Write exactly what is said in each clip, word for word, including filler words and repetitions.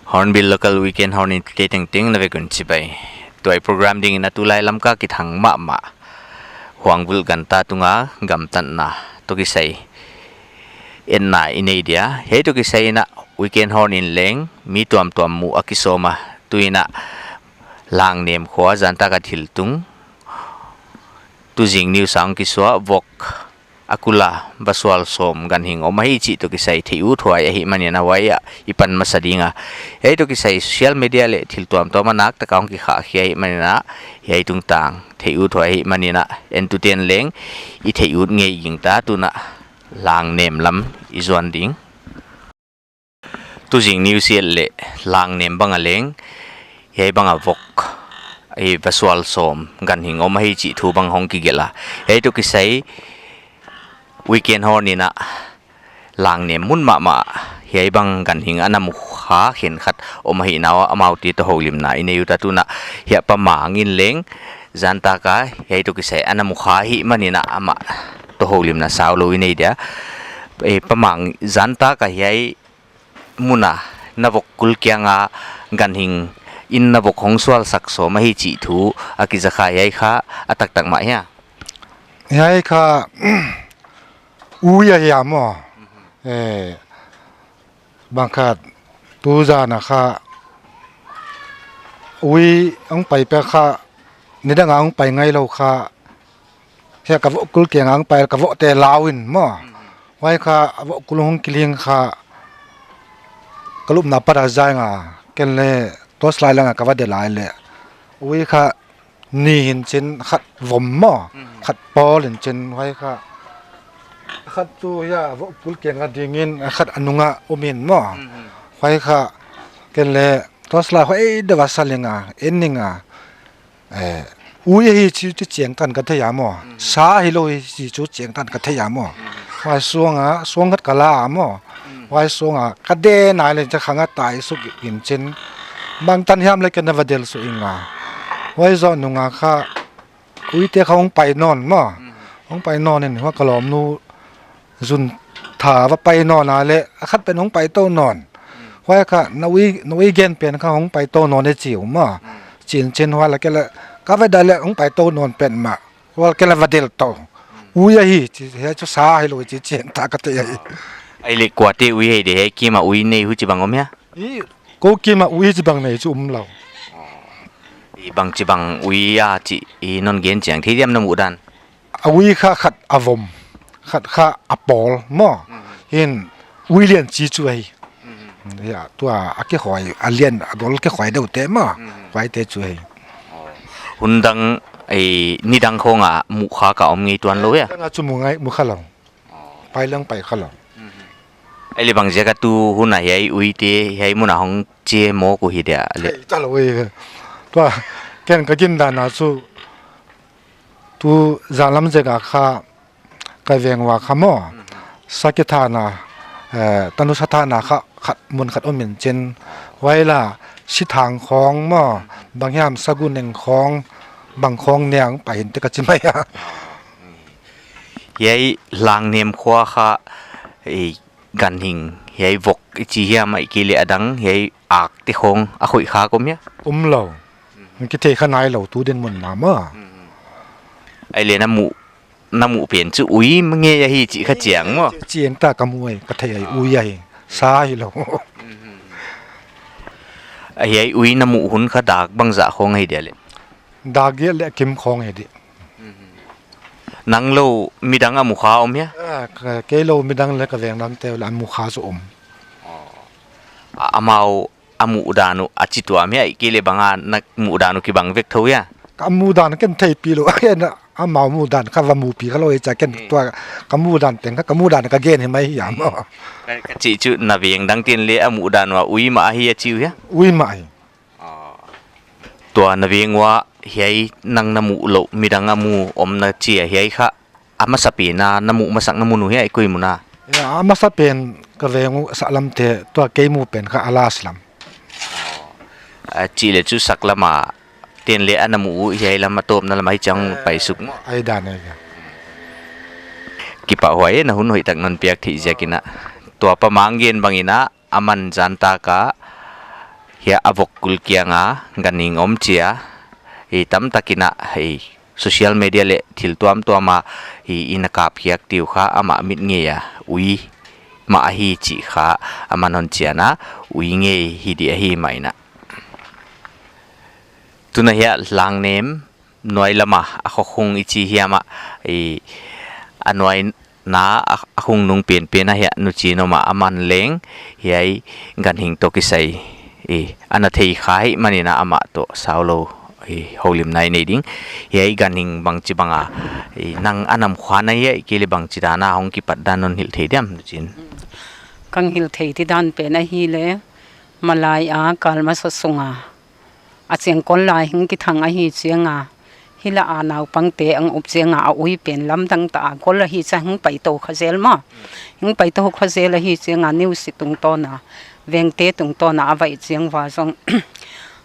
Hornbill Local Weekend Horn in te tengteng na vek un chibai. Tua i program dingin a tulai Lamka kithang mahmah Huangbulh ganta tunga gamtatna toh kisai enna i nei dia. Hiai toh kisai in a Weekend Horn in leng mi tuamtuam muh a kisawm a, tu in a Langnem khua zan tak a thil tung, tuzing news a hong kisuah vok a kul a va sual sawm ganhing om ahi chih toh kisai theih uthuai ahihmanin a huai ah i pan masa ding a. Hiai toh kisai social media leh thil tuamtuam a naktak a hong kikhahkhia ahihmanin a, hiai tungtang theih uthuai ahihmanin a, entute'n leng i theih ut ngei gingta, tu in a Langnem lam i zuan ding. Tuzing news i et leh Langnem bang a leng hiai bang a vok i va sual sawm ganhing om ahi chih thu bang hong kigelh a. Hiai toh kisai Weekend Horn in a Langnem mun mahmah hiai bang ganhing a na mu kha khenkhat om ahihna uah amaute toh houlimna i nei ut a, tu in a hiai Pa Mang in leng zan tak a hiai toh kisai a na mu kha ahihmanin a amah toh houlimna saulou i nei dia. Eh, Pa Mang, zan tak a hiai mun a na vok kul kiang a ganhing in na vok hong sual sak sawm ahi chih thu a kiza kha, hiai kha a taktak mah hia? Hiai kha ui ahi a maw. Eh, bang khat tu zan a kha ui hong pai pek kha, nidang a hong pai ngailou kha, hiai ka vok kul kiang a hong pai ka vok te lau in maw. Huai kha a vok kul hong kiling kha ka lupna apat a zang a, ken leng torchlight lang a ka va delh lai leh ui kha nih in chin, khat vom maw, khat pawl in chin, huai kha khat tu hiai a vok kul kiang a dingin, khat a nung a om in maw. Huai kha ken leng torchlight huai deuh a sa leng a, en ning a, eh, ui ahi chih chu chiang tan ka thei a maw. Sa hilou hi chih chu chiang tan ka thei a maw. Huai suang a, suang khat ka la a maw. Huai suang a ka de nai leh cha khang a tai suk in chin, bangtan hiam leh ken na va delh suk ing a. Huai zoh nung a kha uite kha hong pai nawn maw. Hong pai nawn in huai ka lawmnu zun tha va pai nawn a leh a khat pen hong pai tou nawn. Huai kha na ui, na ui gen pen kha hong pai tou nawn e chi uh maw. Chin chin huai leh ken leng ka va delh leh hong pai tou nawn pen mah. Huai ken leng va delh tou. Ui ahi chi, hiai chu sa hilou chi chiang ta ka thei ahi. Ai leh kuate ui ahi dia, hiai kim a ui nei huchibang om hia? I, kou kim a ui chibang nei chu umlou. I bangchibang ui a chih i non gen chiang thei diam na muh dan? A ui kha khat a vom, khat kha a pawl maw. Hiai ui lian chi chu ahi. Hiai tua a kikhoi, a lian a gol kikhoi deuh te maw. Huaite chu ahi. Hun dang, eh, nidang khong a muh kha ka om ngei tuan lou hia? Nidang a chu mu ngai, mu kha lou. Pai leng pai kha lou. Ai leh bang ziak a tu hun a hiai uite hiai mun a hong che mawk uh hi dia leh? Thei ta lou e. Tua ken ka gindan a chu tu zan lam zek a kha ka veng ua kha maw, sa kithan a, eh, tanu sa than a kha khat mun khat om in chin, huai leh si thang khong maw, bang hiam sagu neng khong, bang khong neng pai in te ka chi mai a. Hiai Langnem khua kha, eh, ganhing, hiai vok i chi hiam ahihkeileh a dang, hiai ak te khong a khoih kha om hia? Umlou. Kithei kha nailou tu dinmun a maw. Ai leh na muh, na muh pen chu ui ngei ahi chih kha chiang maw. Chiang ta ka mu ahi, ka thei ahi, ui ahi. Sa hilou. A hiai ui na muh hun kha dak bangzah khong ahi dia leh? Dak giat leh kim khong ahi di. Nang lou midang a mu kha om hia? Ah, ka, kei lou midang leh ka veng dang te leh a mu kha zaw om. A, amau a muh dan uh a chi tuam hia, ahihkeileh bang a na muh dan uh kibang vek thou hia? Ka muh dan ken theihpih lou, ken amau muh dan kha va muhpih kha lou hi chia ken tua ka muh dan teng kha, ka muh dan ka gen hi mai hiam. Ka, ka chih chu na veng dang te'n leh a muh dan uh a ui mah ahi a chi uh hia? Ui mah ahi. Tua na veng ua hiai nang na muh lou midang a mu om na chi a hiai kha a masapen a na muh masak na mun uh hia, i koi mun a? Ya, a masapen ka veng uh sak lam te tua kei muh pen kha a last lam. A chih leh chu sak lam a te'n leh a na muh uh hiai lam a tawpna lam ahi chiang pai suk maw. Ahi dan ahi. Kipahhuai e na hun hoihtak non piak theih ziakin a. Tua Pa Mang gen bangin a, aman zan tak a hiai a vok kul kianga ganhing om chia, i tamtakin a, i social media leh thil tuamtuama i, i na kapkhiak uh kha amah mit ngeia ui mah ahi chih kha aman hon chiana, ui ngei hi di ahi mai na. Tuna hiai Langnem nuai lama a khokhung i chi hiam a, i a nuai na a, a khung nung penpen a hiai Nu Chin om a, aman leng hiai ganhing toh kisai i a na thei kha hi manin a amah toh saulou i houlimna i nei ding. Hiai ganhing bangchi banga i nang a nam khua na hiai kili bangchi dana hong kipat dan non hilh thei diam Nu Chin? Kang hilh thei ti dan pen ahihleh, malai a kal masa sunga a chiang kon lai hing kithang ahi chianga, hilah a naupangte ang up chianga a ui pen lamdang ta a gol ahi chia hing paitou kha zel maw. Hing paitou kha zel ahi chianga news tungtawna, vengte tungtawna a va et chiang ua zong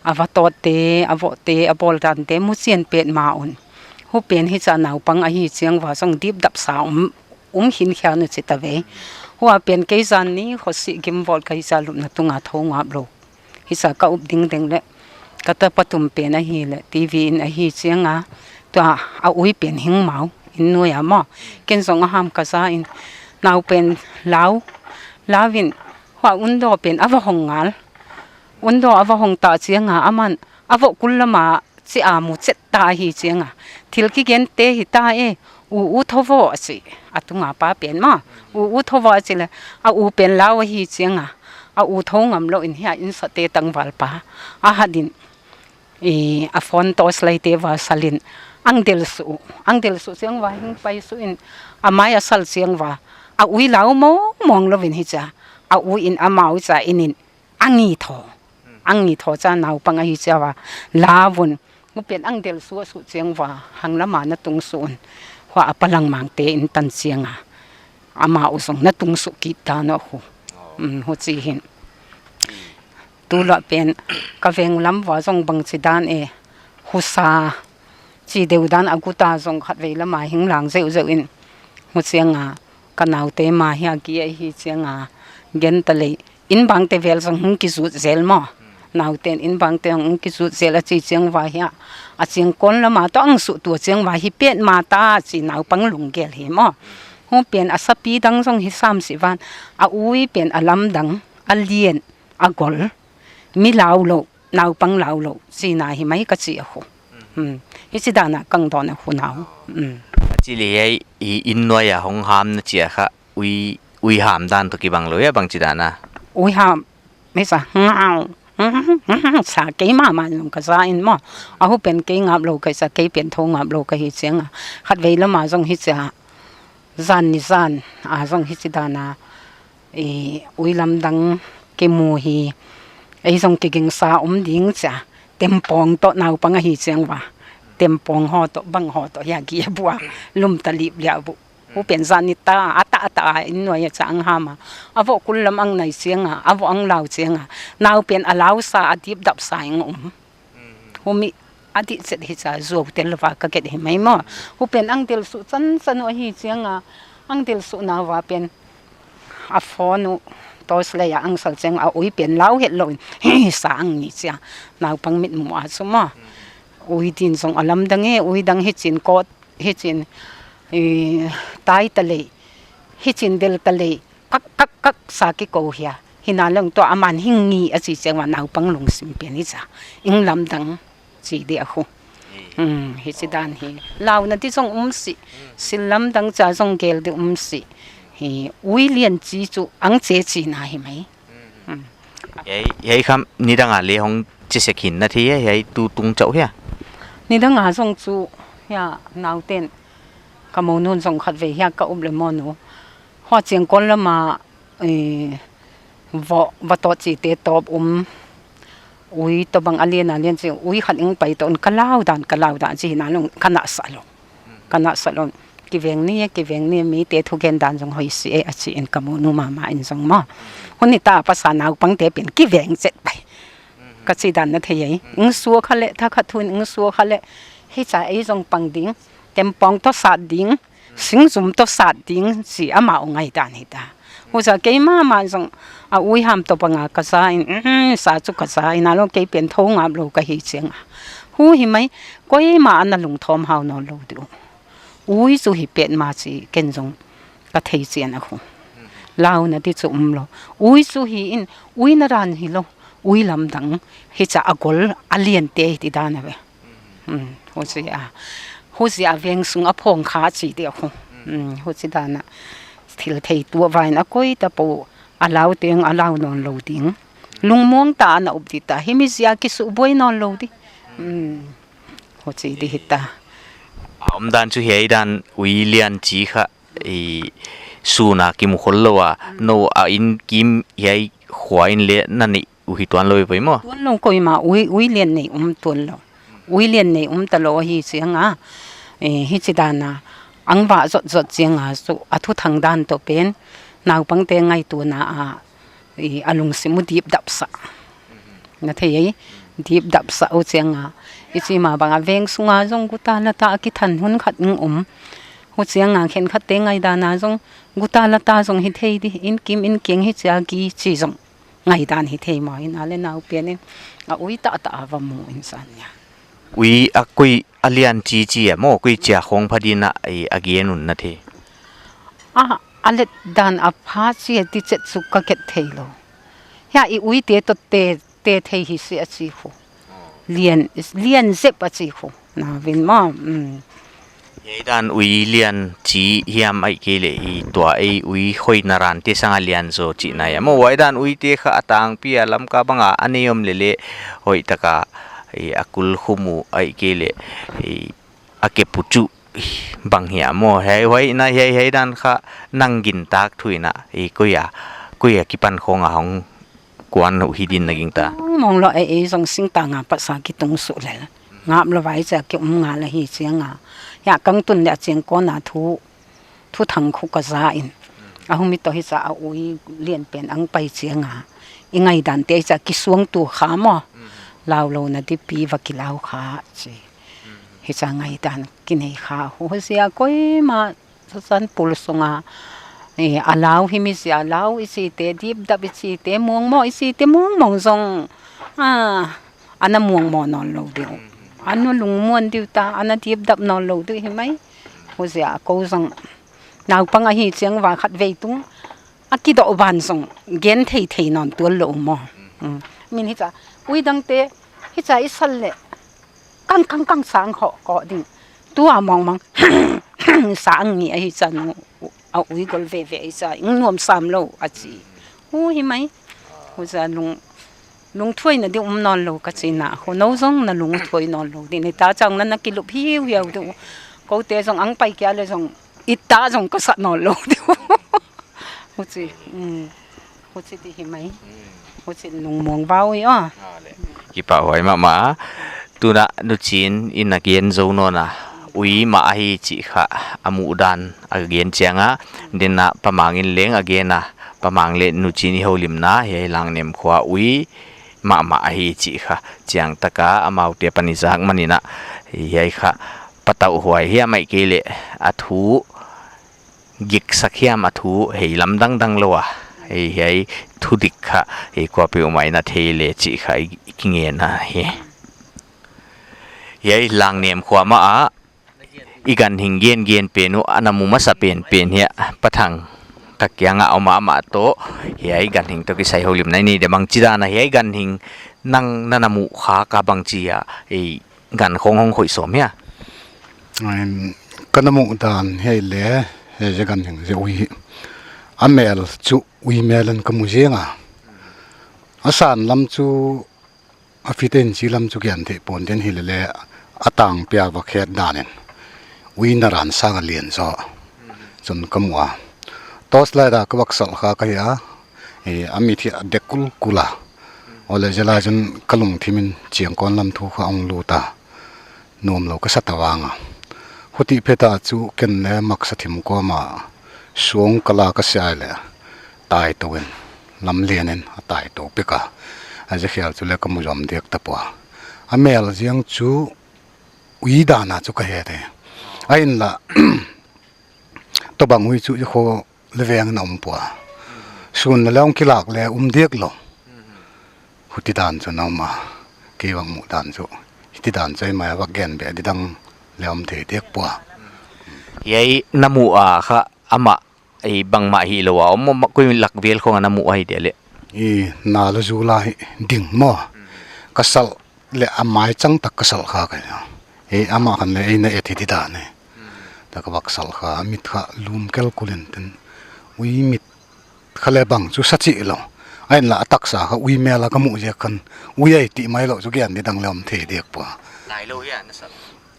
a va tawtte, a vohte, a bawl dante mu chian petmah un. Hupen hichia naupang ahi chiang ua zong dipdap sa um, um hin khia nu chi ta ve. Hua pen kei zan ni khosih gim vawl ka hichia lupna tunga thou ngap lou. Hichia ka up dingding leh, ka tapa tum pen ahihleh, TV in ahi chianga, tua a ui pen hing mau, inn nuai a maw. Ken zong a ham ka za in, nau pen lau, lau in, hua undaw pen a va hong ngal. Undaw a va hong ta chianga, aman, a voh kul lama, chi a mu chet ta ahi chianga. Thil kigente hi ta e, u u tho vo a chi. A tunga pa pen maw, u u tho vo a chi leh, a u pen lau ahi chianga. A u tho ngam lou in hiai inn sate tangval pa. A hat in, i, a phone torch light te va sal in, ang del suh, ang del suh chiang ua hing pai suh in, a mai a sal chiang ua, a ui lau mawngmawng lou in hichia, a ui in amau chia inn in, a ngi tho. Ang ngi tho chia naupang ahi chia ua, lau un. Hupen ang del suh suh chiang ua, hang lama na tung suh un. Hua a palangmangte inn tan chianga. Amau zong na tung suh kit dan uh khu. Mm, huchi hin. Tulua pen, ka veng lam ua zong bangchi dan e. Husa, chi deuh dan a guta zong khatvei lama hing lang zeuhzeuh in. Huchianga, ka naute ma hia ki ahi chianga. Gen ta lei. Inn bangte vel zong hing kizut zel maw. Nauten inn bangte hong kizut zel a chi chiang ua hia. A chiang kon lama toh ang suh tua chiang ua hi petmah ta chi naupang lunggel hi maw. Hupen a sapi dang zong hi sam si van. A ui pen a lamdang, a lian, a gol. Mi lau lou, naupang lau lou, china hi mai ka chi a khu. Hmm. Hichi dana kang dawn a khu nau. Hmm. A chi leh hiai i inn nuai a hong ham na chi a kha. Ui, ui ham dan toh kibang lou hia bangchi dana? Ui ham, mesa, ngau, sa kei mahmah zong ka za in maw. A hupen kei ngap lou ka sa kei pen tho ngap lou ka hi chianga. Khatvei lama zong hichia, zan ni zan, a zong hichi dana, i, ui lamdang kimu hi, ei zong kigingsa um ding chia, tempawng toh naupang ahi chiang ua. Tempawng ho toh, bang ho toh, hia ki bua, lum ta lip lia bu. Hupen zan ni ta, a ta, a ta, a inn nuai a cha ang ham a. A voh kul lam ang nai chianga, a voh ang lau chianga. Nau pen a lau sa, a dipdap sa ing um. Humi a dih chet hichia zuau tel ua ka get hi mai maw. Hupen ang del suh chan chan uh ahi chianga. Ang del suh na ua pen. A phone uh, torch light a ang sal chiang a ui pen lau het lou in. Hi sa ang ni chia. Naupang mit mu a chu maw. Ui din zong a lamdang e, ui dang hichin kot. Hichin, i, tai ta lei, hichin del ta lei, kak, kak, kak, sa kikou hia. Hina leng tua aman hing ngi a chi chiang ua naupang lungsim pen hichia. Ing lamdang chi di a khu. Hmm, hichi dan hi. Launa di zong um si, sil lamdang cha zong gel di um si. Hi, ui lian chi chu ang che china hi mai. Hmm. Hiai, hiai kham nidanga leh hong chi sek hi'n na thei hia, hiai tu tung chauh hia? Nidanga zong chu hia nauten ka monu zong khatvei hia ka up leh monu. Hua chiang kon lama, eh, voh, va toh chite tawp um. Ui toh bang a lian a lian chi, ui khat ing pai toh un ka lau dan, ka lau dan chi hina leng ka na sa lou. Ka na sa lou. Kiveng ni, kiveng ni, mite thugen dan zong hoih si e a chi in ka monu mahmah in zong maw. Hun ni ta pasa naupangte pen kiveng chet pai. Ka chi dan na thei e. Ing sua kha leh, tha khat thun ing sua kha leh. Hichia ei zong pang ding. Tempawng toh sat ding. Singzum toh sat ding. Chi amau ngaihdan hi ta. Huchia keimah mah zong a ui ham toh bang a ka za in, mm, sa chu ka za in, a lou kei pen thou ngap lou ka hi chiang a. Hu hi mai, koimah ana lungthawm hau nawn lou di uh. Ui chu hi petmah chih ken zong ka thei chian a hu. Launa di chu um lou. Ui chu hi in, ui na ran hi lou. Ui lamdang hichia a gol a liante hi ti dan a ve. Hmm, huchia. Huchia veng sung a phawng kha chi di a hu. Hmm, huchi dan a thil thei tuah vain a koi ta po a lau teng a lau nawn lou ding. Lungmuang ta ana up di ta. Hi mi zia kisubuai nawn lou di. Hmm, huchi di hi ta. A om dan chu hiai dan ui lian chi kha i suna kimu khol lou a, nou a in kim hiai khua in le na neih uh hi tuan lou i poi maw? Tuan lou koimah ui, ui lian nei um tuan lou. Ui lian nei um ta lou hi chiang a. Eh, hichi dan a. Ang va zot zot chiang a, so a thuthang dan toh pen. Naupangte ngaihtuahna a, i a lungsim uh dipdap sa. Na thei ei, dipdap sa uh chiang a. I chi mah bang a veng sung a zong guta lata a kithan hun khat ng um. Hu chiang a khenkhatte ngaihdan a zong guta lata zong hi thei di, in kim in kiang hichia ki chi zong ngaihdan hi thei maw in a le nau pian in a ui ta ta a va mu in san nia. Ui a koi a lian chi chi a maw, koi chia khong pha din a i a gen un na thei. A, a let dan a pha chi a ti chet chu ka ket thei lou. Hia i ui te toh te, te thei hi si a chi hu. Lian, lian zep a chi hu. Na vin maw, mm. Hiai dan ui lian chi hiam ahihkeileh i tua ei ui khoina ran te sang a lian zaw chihna hia maw. Huai dan ui te kha a tangpi a Lamka bang a a nei om leh leh hoih tak a i a kul khum uh ahihkeileh i a kep uh chu bang hia maw. Hiai huai na hiai hiai dan kha nang gintak thu in a i koi a, koi a kipan khong a hong kuan uh hi din na gingta. Mong lou ei, ei zong singtang a pasa kitung suh lel. Ngap lou vai chia ki um ngal a hi chiang a. Hia kang tun leh a chiang kawm a thu, thuthang khu ka za in. A humi toh hichia a ui lian pen ang pai chiang a. I ngaihdan te hichia kisuangtuah kha maw. Lau louna di pi va kilau kha chi. Hichia ngaihdan kinei kha hu. Huchia koimah Sachan pul sung a, eh, a lau hi mi zia lau i chite, dipdap i chite, muangmoh i chite, muangmoh zong, ah, ana muangmoh nawn lou di uh. Ana lungmuan di uh ta, ana dipdap nawn lou di uh hi mai. Huchia kou zong naupang a hi chiang va khatvei tung a kidoh ban zong gen thei thei nawn tuan lou maw. Mm. Min hichia, ui dangte, hichia i sal leh kang, kang, kang sang khoh, khoh ding. Tua mong mong sang ni a hichia nu a ui gol veve hichia, ing nuam sam lou a chi. Hu hi mai. Huchia lung, lungthuaina di um nawn lou ka chihna. Hu nou zong na lungthuai nawn lou di. Ni ta chang na na kilup hiu hiau di. Kou te zong ang pai kia leh zong i ta zong ka sa nawn lou di. Huchi, mm. Huchi di hi mai. Huchi lungmuang vau i aw. Kipahhuai mahmah. Tuna Nu Chin in a gen zou nawn a, ui mah ahi chih kha a muh dan a gen chiang a, din a Pa Mang in leng a gen a, Pa Mang leh Nu Chin i houlimna hiai Langnem khua ui mahmah ahi chih kha chiang tak a amaute apan i zak man in a, hiai kha patauhhuai hiam ahihkeileh a thu giksak hiam, a thu hei lamdang dang lou a, hei, hiai thudik kha hei kuapeuhmah in a thei leh chih kha i kingen ahi. Hiai Langnem khua mah a i ganhing gengen pen uh ana mu masa penpen hiam, Pa Thang ka kiang a om a, amah toh hiai ganhing toh kisai houlimna i nei di, bangchidan a hiai ganhing nang na na muh kha kha, bangchi a i gan khong hong khoih sawm hia? Em, ka na muh dan hiai leh, hiai zia ganhing zia ui hi. A mel chu ui mel in ka mu zing a. A san lam chu, a fit in chi lam chu kian theih pon din hi leh leh, a tang pia va khet dan in ui na ran sang a lian zaw chun ka mu a. Torchlight a ka vak salh kha ka hi a, eh, a mit hi a dek kulkul a. Aw leh zia lai chun ka lungthim in chiang kon lam thu kha hong lut a. Nuam lou ka sa ta vang a. Huti phet a chu ken leh maksa thim kawm a suang ka la ka sia leh tai tou in, lam lian in a tai tou pek a. A zia khial chu leh ka mu zom dek ta pua. A mel ziang chu ui dan a chu ka he thei. A in la, tobang ui chu i kho leh veng na um pua. sun na leng kilak le um diak lou. Huti dan chu na um a, kei bang muh dan chu. Hiti dan chu ei mai a vak gen beh di dang le om thei diak pua. Hiai na muh a kha amah ei bangmah hilou a om maw, kui lak vel khong a na muh ahi dia leh. I na lou zu la hi ding maw. Ka sal le a mai chang tak ka sal kha ka. Ei amah khan le ei na et hiti dan e. Ta ka vak sal kha, mit kha lum kel kulin ten. Ui mit kha le bang chu sa chih lou. Ain la a taksa kha ui mel a ka muh ziak khan. Ui ai ti mai lou chu gen di dang le om thei diak pua. Tai lou hia na sal?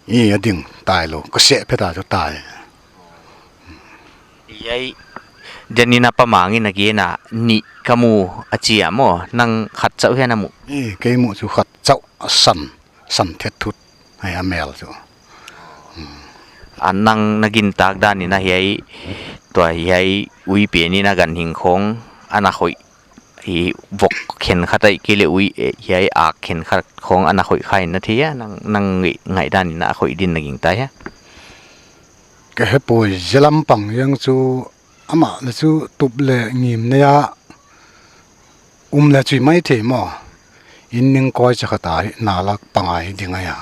I a ding tai lou. Ka seh phet a chu tai. Hiai, den in a pa mang in a gen a nih ka mu a chi a maw, nang khat chauh hia na muh? I, kei muh chu khat chauh a san, san thet thut, hiai a mel chu. A nang na gintak dan in a hiai, tua hiai ui pen in a ganhing khong, ana khoih, i vok khenkhat ahihkeileh ui, eh, hiai ak khenkhat khong ana khoih kha in na thei a, nang, nang ngaih, ngaihdan in a khoih din na gingta hia? Ka he poi, zia lampang hiang chu amah le chu tup le ngim nei a um le chui mai thei maw. In ning koi cha khat a hi na lak pangai ding ahi a.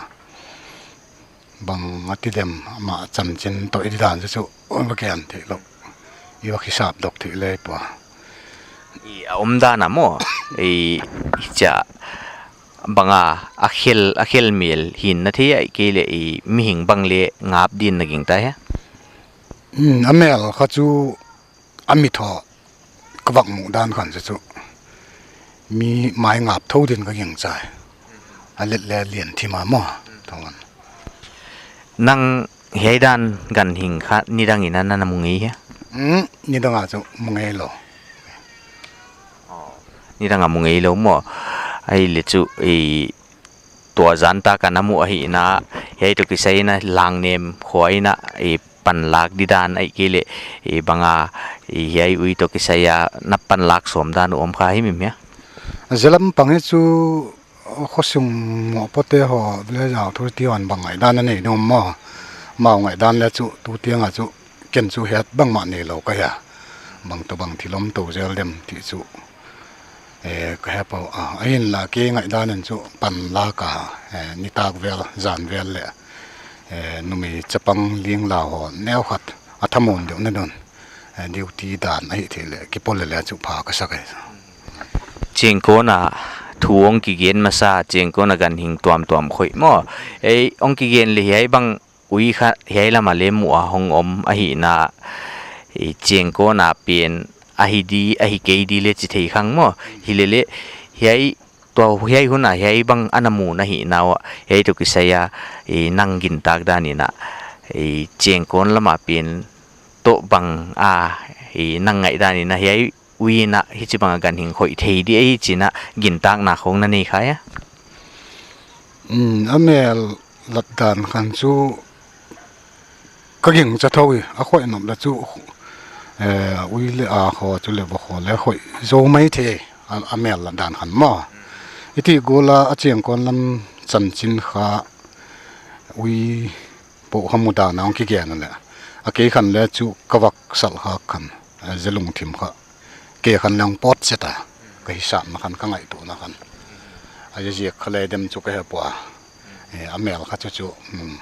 Bang a ti dem amah chanchin toh i di dan chu chu oi va kian theih lou. I va kisap dok theih le pua. I a om dan a maw, i, i cha bang a, a khel, a khel mel hin na thei ahihkeileh i mihing bang le ngap din na gingta hia? Hmm, a mel kha chu a mi thaw ka vak muh dan khan chu chu. Mi mai ngap tho din ka gingchai. A let le lian thim a maw. Thawn. Nang hiai dan ganhing kha nidang in a na na mu ngei hia? Hmm, nidang a chu mu ngei lou. Nidang a mu ngei lou maw. Ahihleh chu, i, tua zan tak a na muh ahihna, hiai toh kisai in a Langnem khua in a, i, panlak di dan ahihkeileh, i, bang a, i, hiai ui toh kisai a na panlak sawm dan uh om kha himhim hia? Zia lampang hi chu khosung mawhpawte haw, village authority hon bang ngaihdan a nei ding maw. Amau ngaihdan le chu, tu tiang a chu, ken chu het bangmah nei lou ka hia. Bang toh bang thil om tou zel dem ti chu. Eh, ka he pua, ah, ahin la kei ngaihdan in chu panlak a, eh, nitak vel, zan vel le, eh, numei chapang ling lau haw neu khat a thamuan deuh na dun. Eh, duty dan ahih theih leh, kipol le le chu pha ka sak e. Chengkon a thu hong kigen masa, chengkon a ganhing tuamtuam khoih maw. Ei, hong kigen le hiai bang ui kha hiai lam a le muh a hong om ahihna, i, chengkon a pen ahi di, ahi kei di le chi thei khang maw. Hilele, hiai tua hiai hun a hiai bang ana mu na hihna ua, hiai toh kisai a, i, nang gintak dan in a, i, chengkon lam a pen toh bang a, i, nang ngaihdan in a hiai ui in a hichibang a ganhing khoih thei di ahi chi'n a gintakna khong na nei kha hia? Hmm, a mel lat dan khan chu ka gingcha thou hi, a khoih nop le chu, eh, ui le a khaw chu le va khaw le khoih zou mai thei, a, a mel lat dan khan maw. I ti gual a a chengkon lam chanchin kha ui poh kha mu dan a hong kigen a le. A kei khan le chu ka vak sal kha khan, eh, zia lungthim kha. Kei khan le hong pawt se ta, ka hisapna khan ka ngaihtuahna khan. A zia ziak kha le dem chu ka he pua. Eh, a mel kha chu chu, hmm,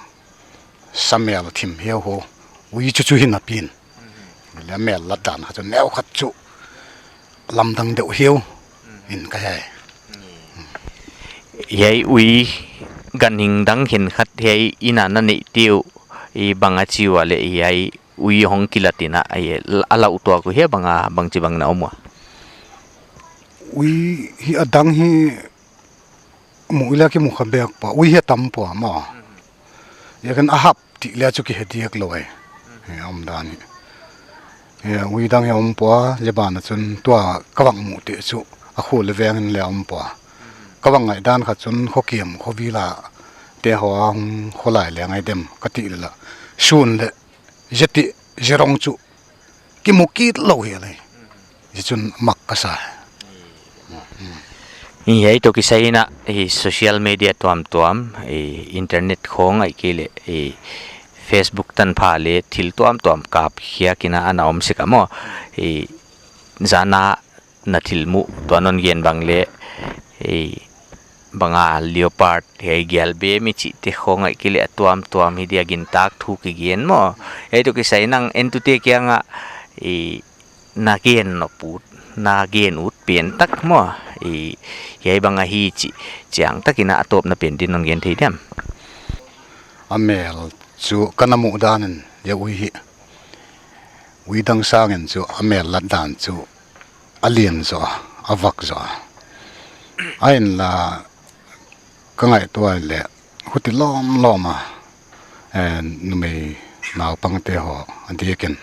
sa mel thim hiau ho. Ui chu chu hi napi'n. Le a mel lat dan kha chu neu khat chu lamdang deuh hiau in ka he. Hiai ui ganhing dang khenkhat hiai in a na neih te uh, i, bang a chi ua le hiai ui hong kilat in a, i, a lauh tuak uh hia bang a, bangchibang na om ua? Ui hi a dang hi mu le kimu kha bek pua, ui hi a tam pua maw. Ziakin a hap tih le chu ki he diak lou e. He, a om dan hi. He, ui dang hi a om pua, zia ban a chun tua ka vak muh te chu a khua le veng in le a om pua. Ka vak ngaihdan kha chun kho kiam, kho vila te haw a hong kho lai le ngai dem ka ti le la. Sun le zia ti, zia rong chu kimu kit lou hi a lei. Zia chun mak ka sa. Hiai toh kisai in a, hi social media tuamtuam, hi internet khong ahihkeileh, hi Facebook tanpha le thil tuamtuam kap khiak in a ana om sek a maw. Hi zan a na thil muh, tua non gen bang leh, eh, bang a leopard, hiai gial bem i chihte khong ahihkeileh a tuamtuam hi dia, gintak thu kigen maw. Hiai toh kisai nang entute kiangah, eh, na gen nop ut, na gen ut pen tak maw. Eh, hiai bang ahi chih chiang takin a tawpna pen din non gen thei diam? A mel chu ka na muh dan in, hiai ui hi. Ui dang sangin chu a mel lat dan chu a lian zaw a, a vak zaw a. A inla ka ngaihtuah leh huti lawmlawm a, eh, numei naupangte haw a diakin,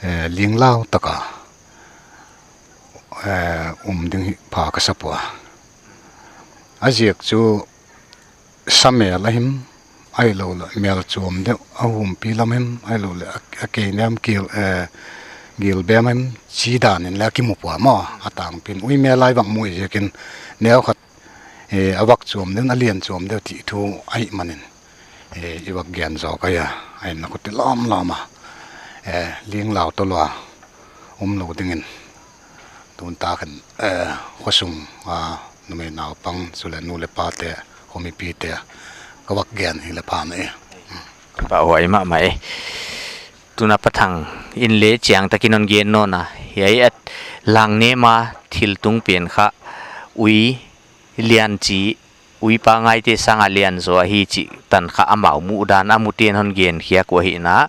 eh, linglau taka, eh, um ding hi pha ka sa pua. A ziak chu sa mel a him, ahihlouhleh mel chuam deuh, a humpi lam him, ahihlouhleh a, a kei nem gil, eh, gil bem him, chi dan in leh a kimu pua maw, a tangpi in. Ui mel a i vak muh ziakin neu khat, eh, a vak chuam deuh, a lian chuam deuh chih thu ahih manin, eh, i vak gen zaw ka hia, a inla huti lawmlawm a, eh, linglau toh lua um lou dingin. Tun takin, eh, khosung a numei naupang, chuleh nu leh pate, khomipite ka vak gen hi leh pha mai. Pahhuai mahmah e. Tun a Pa Thang in leh chiang takin non gen nawn a, hiai a Langnem a thil tung pen kha ui lian chi, ui pangaite sanga lian zaw ahi chih tan kha amau muh dan a mute'n hon gen khiak uh ahi na.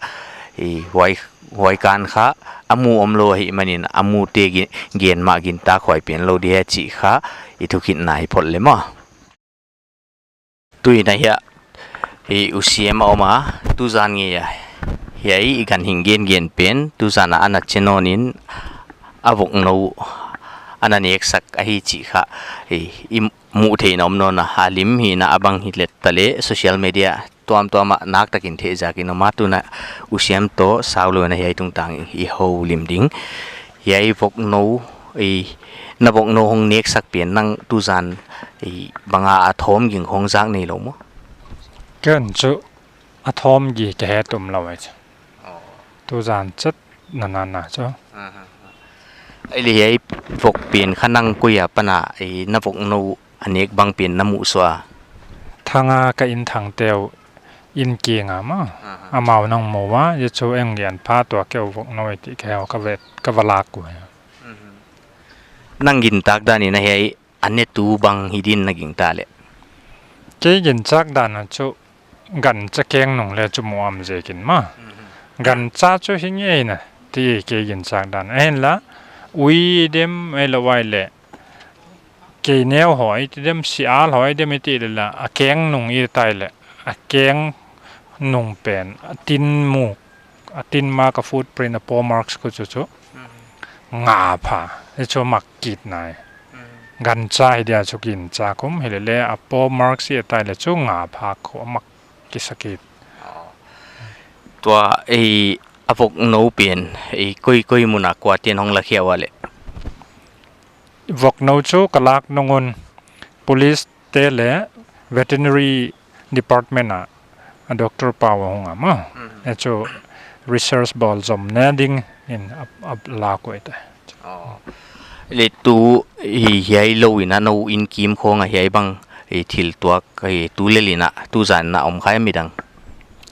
I huai, huai kan kha a mu omlou ahih manin a mute gi-, gen mah gintak huai pen lou di hi chih kha i thukitna hi phot leh maw. Tuin a hiai, i U C M a om a, tuzan ngei a, hiai i ganhing gengen pen tuzan a ana che nawn in, a voknou ana neksak ahi chih kha i, i muh theihna om nawn a, a lim hi na, a bang hi leh ta leh social media tuamtuam ah nak takin thei zakin om a, tun a U C M toh sau lou in a hiai tungtang i houlim ding. Hiai voknou, i, na voknou hong neksak pen nang tuzan, i, bang a a thawm ging hong zak nei lou maw? Ken chu a thawm gi ka het umlou ai chu. Tuzan chet na na na chu. Ahihleh hiai vok pen kha nang koi apan a, i, na voknou a nek bang pen na muh suah a? Thang a ka in thangte uh in kiang a maw. Amau nang mu ua, hiai chu eng lian pha tua keu voknou i ti keu ka vet, ka va lak uh. Nang gintak dan in a hiai a netu bang hi din na gingta leh? Kei gintak dan a chu gancha kengnung leh chu mu om ziakin maw. Gancha chu hi ngei na ti kei gintak dan. A inla ui dem ei lo ai leh, kei neu hawi ti dem, sial hawi dem i ti leh la, a kengnung i tai leh, a kengnung pen a tin muk, a tin mark, a footprint, a paw marks khu chu chu nga pha, i chu mak kit nai. Gancha hi dia chu gincha kum hi leh leh a paw marks i tai leh chu nga pha khu a mak kisa kit. Tua, i, a voknou pen, i, koi koi mun a kuate'n hong lakhia ua leh? Voknou chu ka lak nung un police te leh veterinary department a, a doctor pa uh a hong a maw. Hiai chu research bawl zom na dingin a, a lak uh i tai. Leh tu, i, hiai lou in a nou in kim khong a hiai bang, i, thil tuak, i, tu lel in a, tuzan in a om kha hia midang?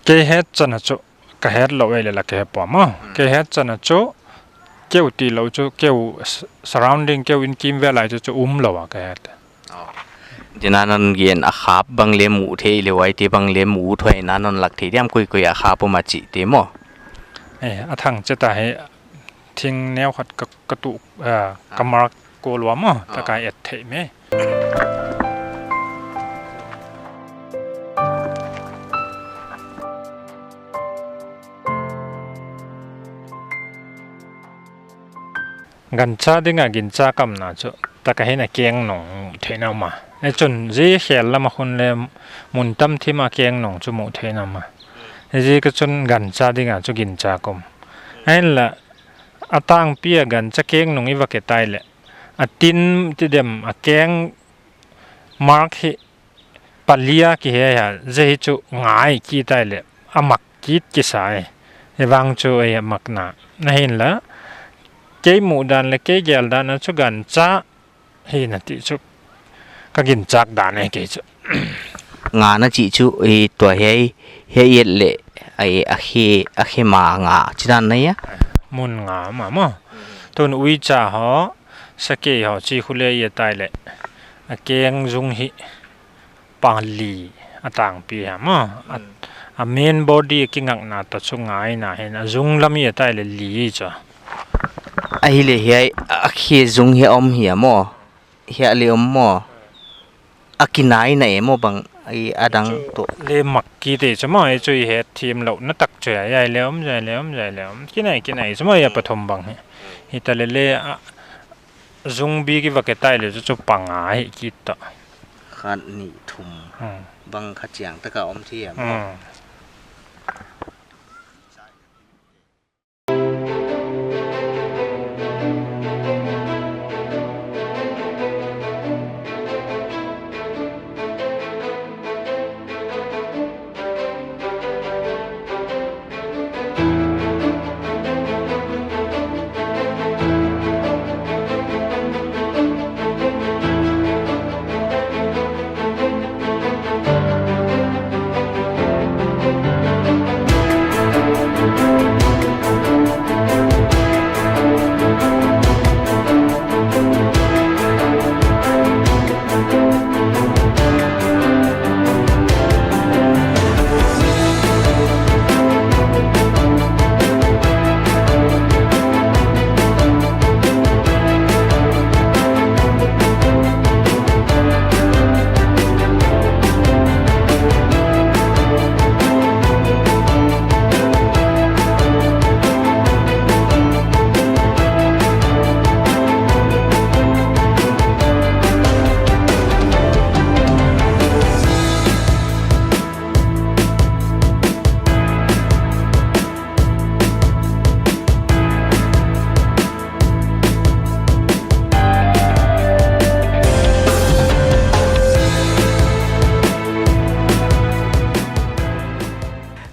Kei het chan a chu ka het lou ei leh la ka he pua maw. Kei het chan a chu keu ti lou chu keu s-, surrounding keu in kim vel ai chu chu umlou a ka het. Din a non gen a khap bang leh mu thei leh, huaite bang leh mu thuai na non lak thei diam, koi koi a khap om a chihte maw? Eh, a thang chet a hi thing neu khat ka, ka tu, ah, ka mark ko lua maw, ta ka et thei me. Gancha ding a gincha kamna chu, tak a hin a kengnung muh theihna om a. Hichun zi khel lam a khun leh mun tam thim a kengnung chu muh theihna om a. Hiziak a chun gancha ding a chu gincha kum. Ahinla, a tangpi a gancha kengnung i va ke tai leh, a tin ti dem a keng mark hi pali a ki he a, zi hi chu nga i ki tai leh, a mak kit kisa e. Hivang chu ei a makna. Ahinla, Kei muhdan leh kei geldan a chu gancha hi na ti chu ka ginchak dan e kei chu. Nga na chih chu i tua hiai, hiai et leh, ai, a khe, a khe ma nga chidan na hia? Mun nga mah maw. Tun uicha ho, sakei ho chi khu leh i et tai leh, a keng zung hi pali a tangpi hi maw. A, a main body a kingakna toh chu nga hi na, hiai a zung lam i et tai leh li chu. Ahihleh hiai a khe zung hi om hia maw? Hiai leh om maw? A kinai na e maw bang, ai, a dang toh. Leh mak kite chu maw, ei chu i het thim louhna tak chu hiai, hiai leh om, hiai leh om, hiai leh om. Kinai, kinai chu maw, hiai pathum bang hi. Hitaleh leh, a, zung bik i va et tai leh chu, chu panga hi kit ta. Khat, nih, thum. Hmm. Bang kha chiang taka om thei maw. Hmm.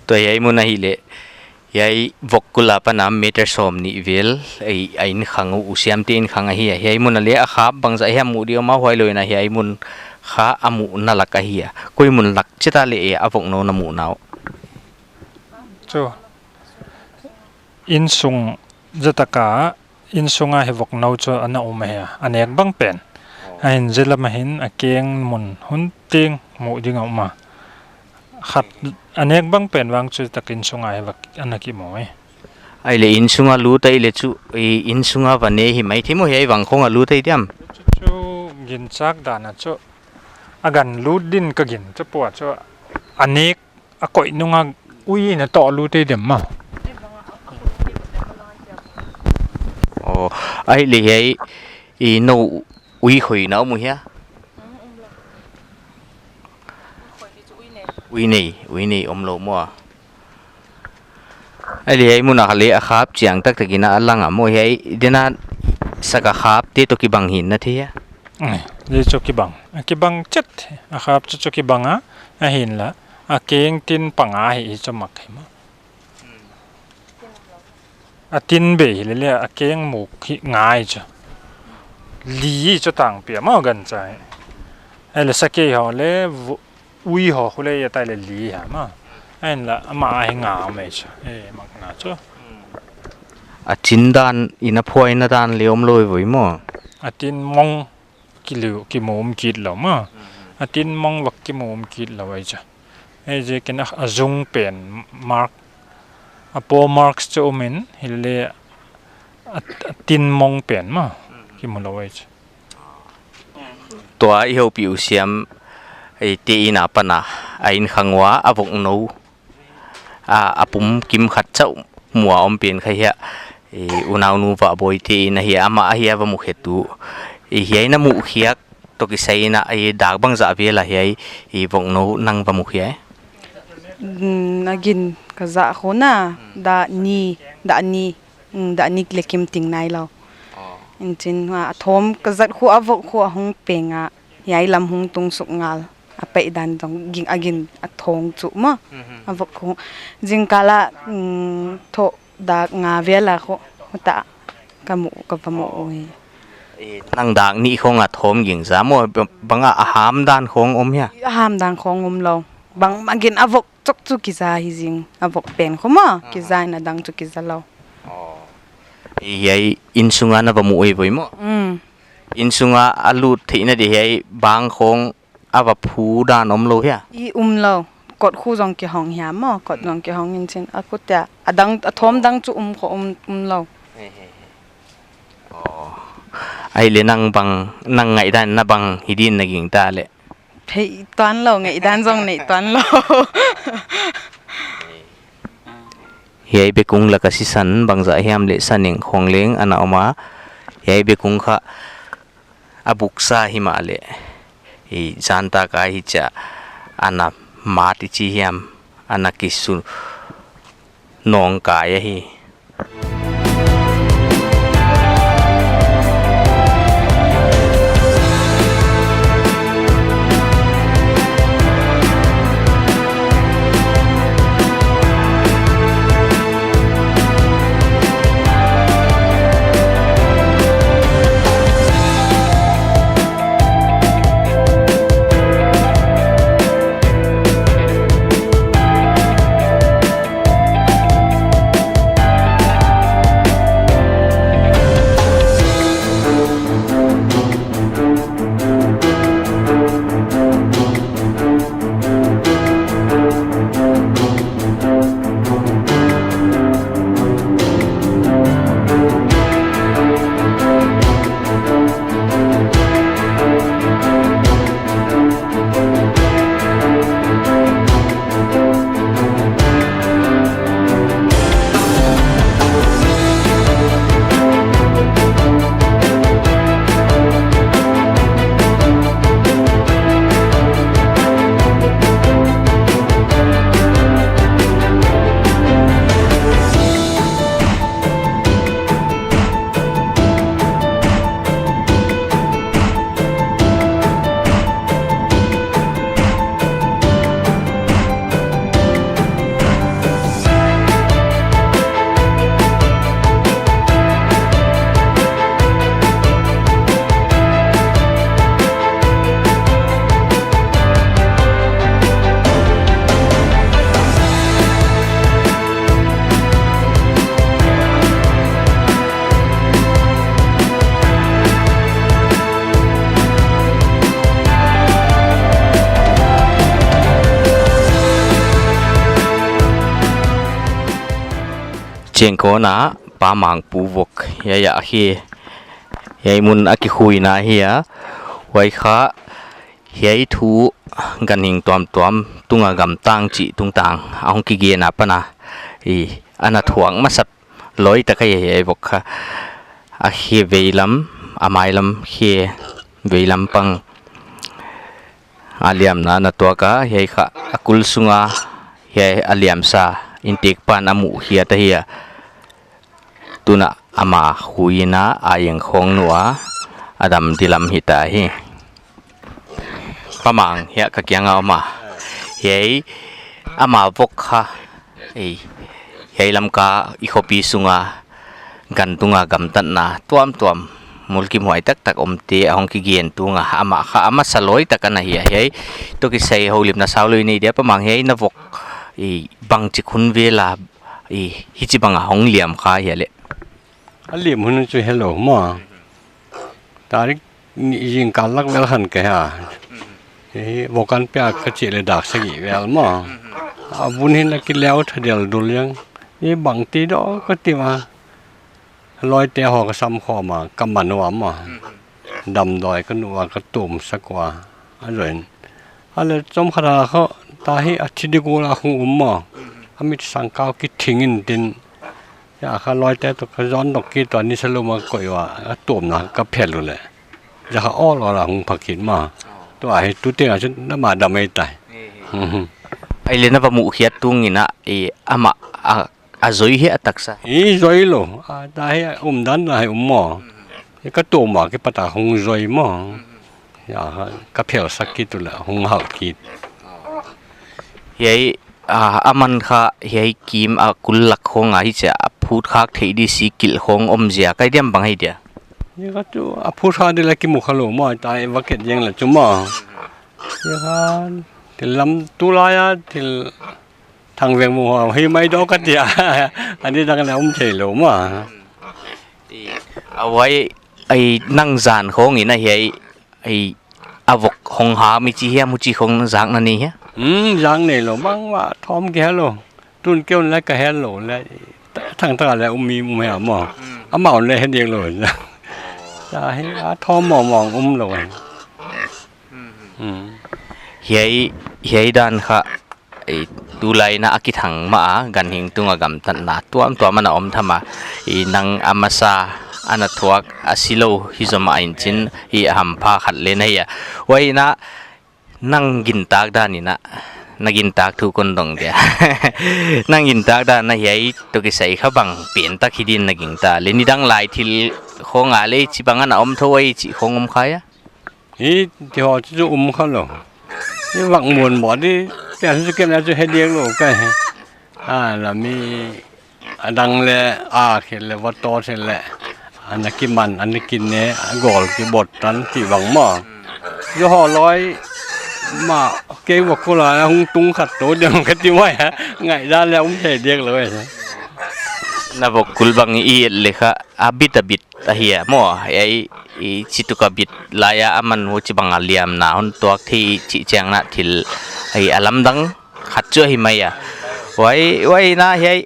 Tua hiai mun ahihleh, hiai vok kul apan a meter sawmnih vel, ei, a inn khang uh, u Siamte inn khang ahi a. Hiai mun a leh a khap bangzah hiam muh di om a, huailou in a hiai mun kha a muhna lak ahi a. Koi mun lak chiat a leh e, a voknou na muh na uh? Chu. Innsung zah taka, innsung a hi voknou chu ana um ahi a, a nek bang pen. Ahin zia lam ahin a keng mun hun teng muh ding a um a. Khat a nek bang pen vang chu tak innsung a hi vak ana kimu e. Ahihleh innsung a lut ahihleh chu, i, innsung a va ne hi maithei maw, hiai vang khong a lut ahi diam? Chu, chu ginchak dan a chu. A gan lut din ka gin chu pua chu. A nek a koih nung a ui na toh lut ei dem maw. Oh, ahihleh hiai i nou ui khoi na om uh hia? Ui nei, ui nei omlou maw. Ahihleh hiai mun a kha leh a khap chiang taktak in a lang a maw, hiai dena sak a khapte toh kibang hi'n na thei hia? Ei, zia chu kibang. A kibang chet. A khap chu chu kibang a, ahinla. A keng tin panga hi i chu mak hi maw. A tin bei hilele a keng muk hi nga hi chu. Li hi chu tangpi a maw gancha hi. Ahihleh sakei ho leh vu-, ui ho khu leh i et tai leh li hi maw. Ahinla amah a hi nga mai chu. E, makna chu. A chin dan in a phuaina dan leh omlou voi maw. A tin mong kilu, kimu om kit lou maw. A tin mong vak kimu om kit lou ahi chu. Ei, ziakin a, a zung pen mark, a paw marks chu um in, hilele a, a tin mong pen maw kimu lou ahi chu. Tua i houpih u Siam, ei, te inn apan a, a inn khang ua, a voknou a, a pum kim khat chauh mu a om pen kha hia, i, unaunu Vahbawite inn ahi a, amah ahi a va mukhiat uh. I, hiai na muhkhiak toh kisai in a, i, dak bangzah vel a hiai i voknou nang va mukhia e? Mm, a gin ka zah khu na, dak nih, dak nih, mm, dak nih leh kim ting nailou. Inchin hua, a thawm ka zat khu a vok khu a hong peng a, hiai lam hong tung suk ngal. A peih dan zong ging a gin a thawng chu maw. A vok khu. Zingkal a, mm, thoh dak nga vel a khu, huta. Ka mu, ka va mu ui. Eh, nang dak nih khong a thawm ging za maw, ba-, bang a ham dan khong om hia? A ham dan khong om lou. Bangmah gin a vok chok chu kiza hi zing. A vok pen khong maw, kiza in a dang chu kiza lou. Oh. Eh, hiai inn sunga na va mu ui voi maw? Mm. Inn sunga a lut theihna di hiai bang khong a va phu dan om lou hia? I um lou. Kot khu zong kihong hiam maw, kot zong kihong in chin. A khu tia, a dang, a thawm dang chu um khong um, um lou. Oh. Ai le nang bang, nang ngaihdan na bang hi din na gingta le. Hei tuan lou, ngaihdan zong nei tuan lou. Hiai bekung laka sisan bangzah hiam le saneng khong leng ana om a. Hiai bekung kha a buksa himahleh, i zan taka hichia ana mat i chi hiam, ana kisu nawngkai ahi. Chengkona Pa Mangpu vok hiai a hi. Hiai mun a kikhuina hi a. Huai kha hiai thu ganhing tuamtuam tunga gamtang chih tungtang a hong kigen a pana i ana thuak masa loi taka hiai vok kha. A hi veilam, a mailam hi veilam pang a liamna na tuak a, hiai kha a kul sunga hiai a liamsa intekpan a muh hiat ahi a. Tuna ama huina a eng khong nua a dam dilam hita hi. Pa Mang hiai ka kianga om a. Hiai ama vok kha. Ei, hiai Lamka i khopi sunga gan tunga gamtatna tuamtuam mulkimhuai taktak omte a hong kigen tunga ama kha a masa loi taka na hi a. Hiai toh kisai houlimna sau lou nei dia Pa Mang, hiai na vok i bangchi khun vela i hichibanga hong liam kha hia le. A lim hun chu helou maw. Tarik nih zingkal lak vel khan ka hi a. Hi vok an pia ka chih leh dak sagih vel maw. A vun hin a kileu tha deldul jang. Hi bangti dou ka ti ma. Loite haw ka sam khawm a, ka man ua maw. Damdawi ka nuh ua ka tum sak ua. A zoin. A le chom khat a kha ta hi a thi di gul a hong um maw. A mit sangkau kithing in tin. Hiai kha loite toh ka zon dok kit ua, nisa lum a koih ua, a tumna ka phel uleh. Za kha awl awl a hong phak kit maw. Tua hi tu teng a chu na ma dam ei tai. Ei le na va muh hiat tungin a, i ama a, a zoi hi a taksa. I zoi lou, a ta hi a umdan na hi um maw. I ka tum a kipat a hong zoi maw. Hiai kha ka phel sak kit uleh, hong hal kit. Hiai, a, a man kha hiai kim a kul lak khong a hichia a phut khak theih di si kilh khong om zia kai diam bang hi dia. Hi kha chu a phut khak di la kimu kha lou maw, ta evacuate jeng la chu maw. Hi kha, thil lam tulai a, thil thang veng mu ho, hi mai dou ka tia. Ani dang la um thei lou maw. I, a huai, ai nang zan khong in a hiai, ai, a vok hong ha mi chi hiam, huchi khong zak na nei hia? Hmm, zak nei lou, bangmah thawm kei lou. Tun kei un lai ka hel lou lai. Thangtak a lai um mi um hia maw. Hmm. Amau un lai he diak lou. Ta hi a thawm mawngmawng um lou. Hmm. Hmm. Hiai, hiai dan kha, i, tulai in a kithang mah a, ganhing tunga gamtatna tuamtuam ana om tham a, i, nang a masa ana thuak a si lou hi zomah in chin, i, a hampha khat le na hi a. Huai in a, nang gintak dan in a, na gintak thu kon dong dia. Nang gintak dan in a hiai toh kisai kha bang pen tak hi din na gingta le, nidang lai thil khong a le chibang ana om thou ai chi khong om kha hia? Hi, ti ho chu um kha lou. Hi vak mun mo di, ti an chu ken a chu he diak lou kai. A la mi a dang le, a khel le, va to thei le. Ana kiman, ana kine, a gol kibot tan ti bang maw. Yo ho loi, ma, kei va ko la hung tung khat to diam ka ti mai a. Ngai da le um thei diak lou e. Na vok kul bang i et le kha, a bit a bit. Ahi a maw, ai, i, chituk a bit lai a, aman huchibang a liamna hon tuak thei chih chiang in a thil, ai, a lamdang khat chu ahi mai a. Huai, huai in a hiai,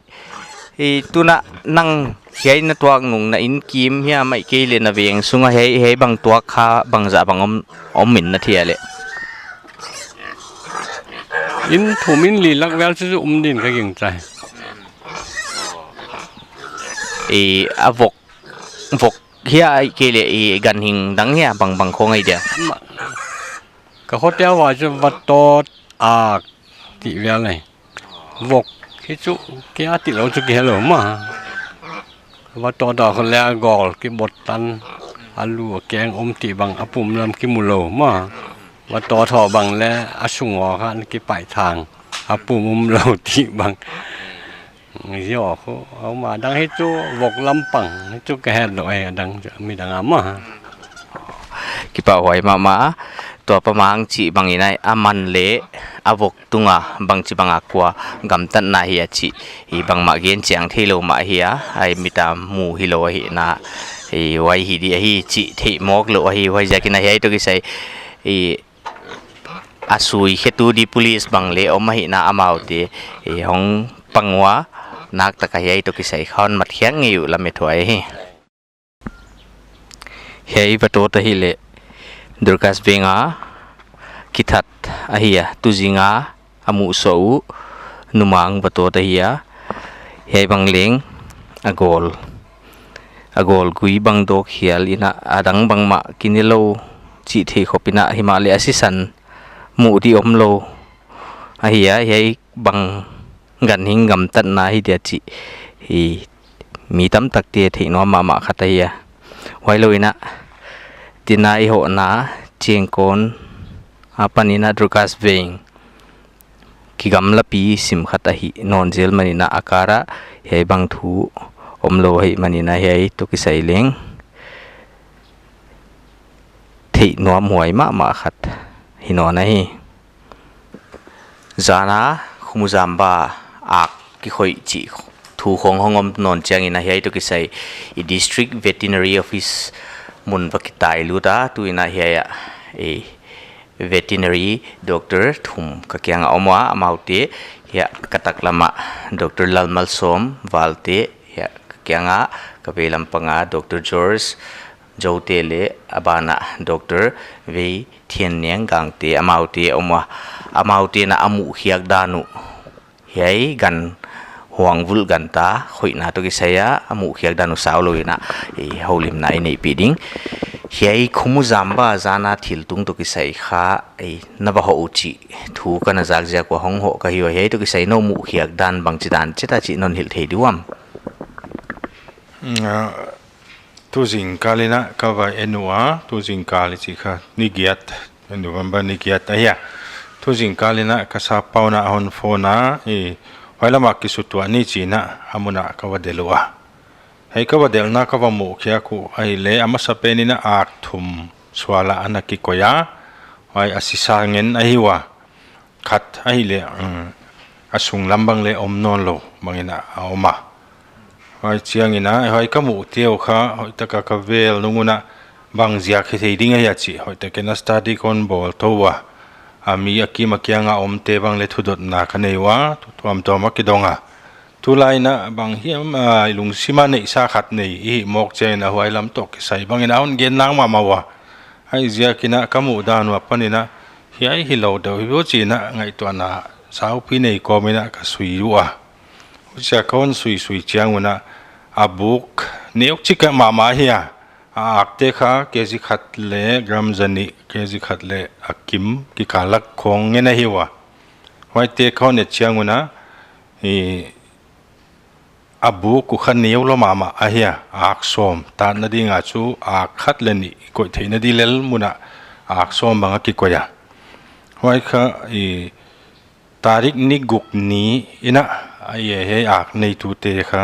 i, tun a nang hiai na tuak nung na inn kim hiam ahihkeileh na veng sung a hiai, hiai bang tuak kha bangzah bang om, om in na thei a le. Inn thum inn li lak vel chu chu um din ka gingta. I, a vok Vok hia ahihkeileh i ganhing dang hia bangbang khong ahi dia. Ma-, ka hotel va chu vatot a ti vel nei. Vok hi chu kia ti lou chu ki hello ma. Vatot a khole a gol kibot tan a lu a keng om ti bang a pum lam kimu lou ma. Vatot ho bang le a sung a khan kipai thang a pum um lou ti bang. Yo, khu, a ma dang hi chu vok lampang, hi chu ka het lou e, a dang chu, mi dang a ma. Kipahhuai mahmah, tua pa mang chih bang in a, a man le, a vok tunga, bangchibang a kua, gamtatna hi a chih, i bangmah gen chiang thei lou mah hi a, ai mit a mu hi lou ahi na, i huai hi di ahi chih thei mawk lou ahi, huaiziakin a hiai toh kisai, i, a sui khetu di police bang le om ahihna amaute, eh, hong pang ua, nak taka hiai toh kisai kha hon mat khiak ngei uh lam e thuai hi. Hiai vatot ahihleh, Dorcas Veng a, kithat ahi a, tu zing a, a muh sawh uh, numang vatot ahi a, hiai bang leng, a gol. A gol gui bang dawk hial in a, a dang bangmah kine lou chih thei khop in a, himahleh a sisan muh di om lou. Ahi a, hiai bang ganhing gamtatna hi dia chih. Hi mi tamtakte theih nuam mahmah khat ahi a. Huailou in a, tina i hohna, Chiengkon, apan in a Dorcas Veng. Kigamlapi sim khat ahi nawn zel manin a, a kar a hiai bang thu om lou ahih manin a hiai toh kisai leng theih nuam huai mahmah khat hi nawn ahi. Zan a Khumuzamba ak kikhoih chih thu khong hong om nawn chiangin a hiai toh kisai i District Veterinary Office mun va kitai lut a, tu in a hiai a, eh, veterinary doctor thum ka kiang a om ua, amaute hiai ka taklam a Doctor Lalmalsom Valte, hiai ka kiang a ka veilam pang a Doctor George Jote leh a ban a Doctor Veithianneng Gangte, amaute om ua, amaute in a muh khiak dan uh. Hiai gan huang vulh gan ta, khoihna toh kisai a, a muh khiak dan uh sau lou in a, eh, houlimna i neihpih ding. Hiai Khumuzamba zan a thil tung toh kisai kha, eh, na va hoh uh chih thu ka na zak ziak ua hong hoh ka hi ua, hiai toh kisai nou muh khiak dan bangchidan chih ta chih non hilh thei diam? Mm, ah, tu zingkal in a ka va en ua, tu zingkal i chih kha ni giat, November ni giat ahi a. Tu zingkal in a ka sappau in a hon phone a, i Huai lam ah kisutuah ni chi'n a mun ah ka va delh ua. Hiai ka va delhna ka va muh khiak uh ahihleh a masapen in a ak thum sual ah ana kikoih a. Huai a sisa ngen ahi ua. Khat ahihleh, um, a sunglam bang leh om nawnlou bangin a om a. Huai chiangin a, huai ka muhte uh kha, hoihtak a ka vel nung un a bang ziak hithei ding ahia chih, hoihtak in a study kon bawl tou ua. A mi a kim a kiang a omte bang leh thudotna ka nei ua, thu tuamtuam a kidong a. Tulai in a bang hiam, a, lungsim a neihsa khat nei i hih mawk chiangin a huai lam toh kisai bangin a hon gen nang mahmah ua. Huaiziakin a ka muhdan ua panin a, hiai hilou deuh hi vo chi'n a ngaihtuahna saupi nei kawmin a ka sui ua. Huchia ka hon suisui chiang un a, a buk neuchik mahmah hi a, a akte kha kg khat leh gram zanih, kg khat leh a kim kikal lak khong ngen ahi ua. Huaite ka hon et chiang un a, i, a buk uh kha neu lua mahmah ahi a, ak sawm, tatna ding a chu ak khat leh nih koih theihna di lel mun ah ak sawm bang a kikoih a. Huai kha, i, tarik ni guk ni in a, a, i, hiai ak neitute kha,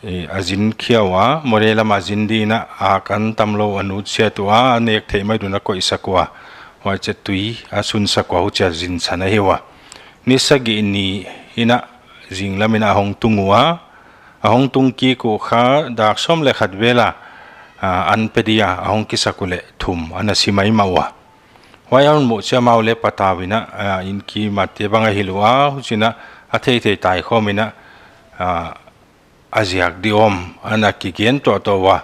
i, a zin khia ua, Moreh lam a zin di in a, ak an tamlou a nutsiat ua, a nek theih mai dun a koihsak ua, huai chiah tui a sunsak ua, huchia zin san ahi ua. Ni sagih ni in a zinglam in a hong tung ua, a hong tung kik uh kha dak sawm leh khat vel a, a, an pe di a, a hong kisak uleh thum ana si maimah ua. Huai a hon muh chiang a amau leh patau in a, a, inn kim a te bang a hilh ua, huchi'n a, a theithei tai khawm in a, a, a ziak di om, ana kigen tuahtuah ua.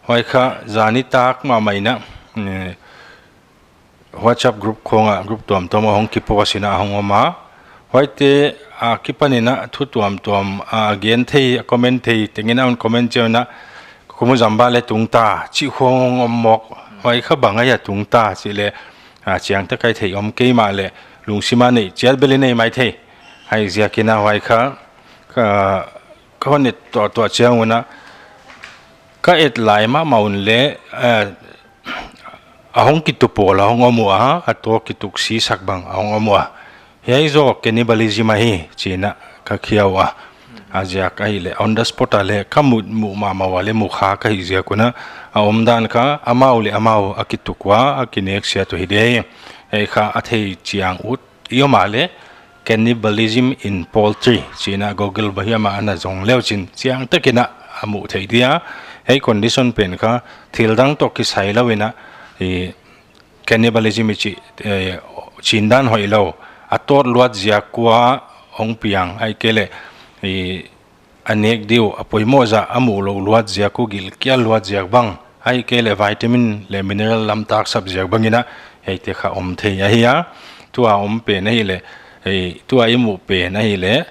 Huai kha zan nitak mahmah in a, eh, WhatsApp group khong ah, group tuamtuam ah hong kipost in a hong om a. Huaite, a, kipan in a thu tuamtuam, a, gen thei, a comment thei, tengin a hon comment chiang un a, Kumuzamba leh tungta, chih khong hong om mawk. Huai kha bang ahia tungta, chih leh, a, chiangtak a i theih om kei mahleh, lungsim a neih chiat bel i nei maithei. Huaiziakin a huai kha, ka, ka hon et tuahtuah chiang un a, ka et lai mahmah un leh, eh, a hong kitu pawl a hong om ua, a toh kituksisak bang a hong om ua. Hiai zaw cannibalism ahi, chi'n a ka khia ua. A ziak ahihleh, on the spot a leh, ka muh, muh mahmah ua leh mu kha ka hih ziak un a, a omdan kha, amau leh amau a kituk ua, a kineksiat uh hi di hi. Ei kha a thei chiang ut, i om a leh, cannibalism in poultry, chi'n a Google bang hiam ah ana zong leuchin, chiangtak in a a muh theih di a. Hiai condition pen kha, thil dang toh kisai lou in a, i cannibalism i chih, eh, chindan hoihlou. A tawt luat ziak ua hong piang, ahihkeileh, i a nek di uh, a poimoh zah a muh lou luat ziak uh, gilkial luat ziak bang. Ahihkeileh vitamin leh mineral lam taksap ziak bangin a, hiaite kha om thei ahi a. Tua om pen ahihleh, eh, tua i muh pen ahihleh,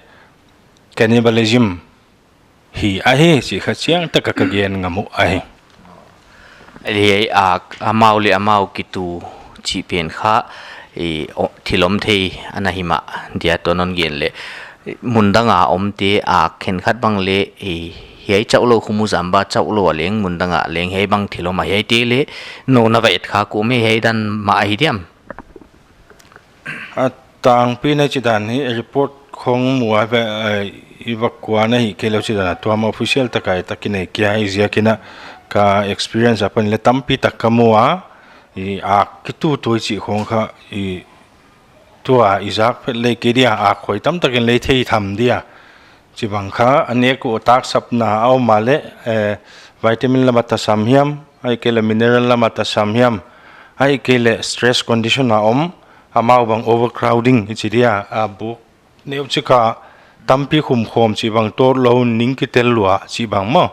cannibalism hi ahi, chih kha chiangtak a ka gen ngam uh ahi. Hiai ak, amau leh amau kitu chih pen kha, i, o, thil om thei ana hi mah dia toh non gen leh. Mun dang a omte ak khenkhat bang leh, i, hiai chauhlou Kumuzamba chauhlou a leng, mun dang a leng hiai bang thil om a hiaite leh, nou na va et kha kum e hiai dan mah ahi diam. A tangpi na chih dan hi report khong mu a ve, eh, i va kuan ahihkeileh chih dan a tuam official tak a i tak i nei kia i ziakin a ka experience apan leh tampi tak ka mu a, i ak kitu tu i chih khong kha i tua i zak phet leh kei dia ak khoi tamtak in leh thei tham dia. Chibang kha a nek uh taksapna a om a leh, eh, vitamin lam a tasam hiam, ahihkeileh mineral lam a tasam hiam, ahihkeileh stress condition a om, amau bang overcrowding i chi dia, a buk neuchik a tampi khum khawm chibang tawt lou ning kitel lua chibang maw.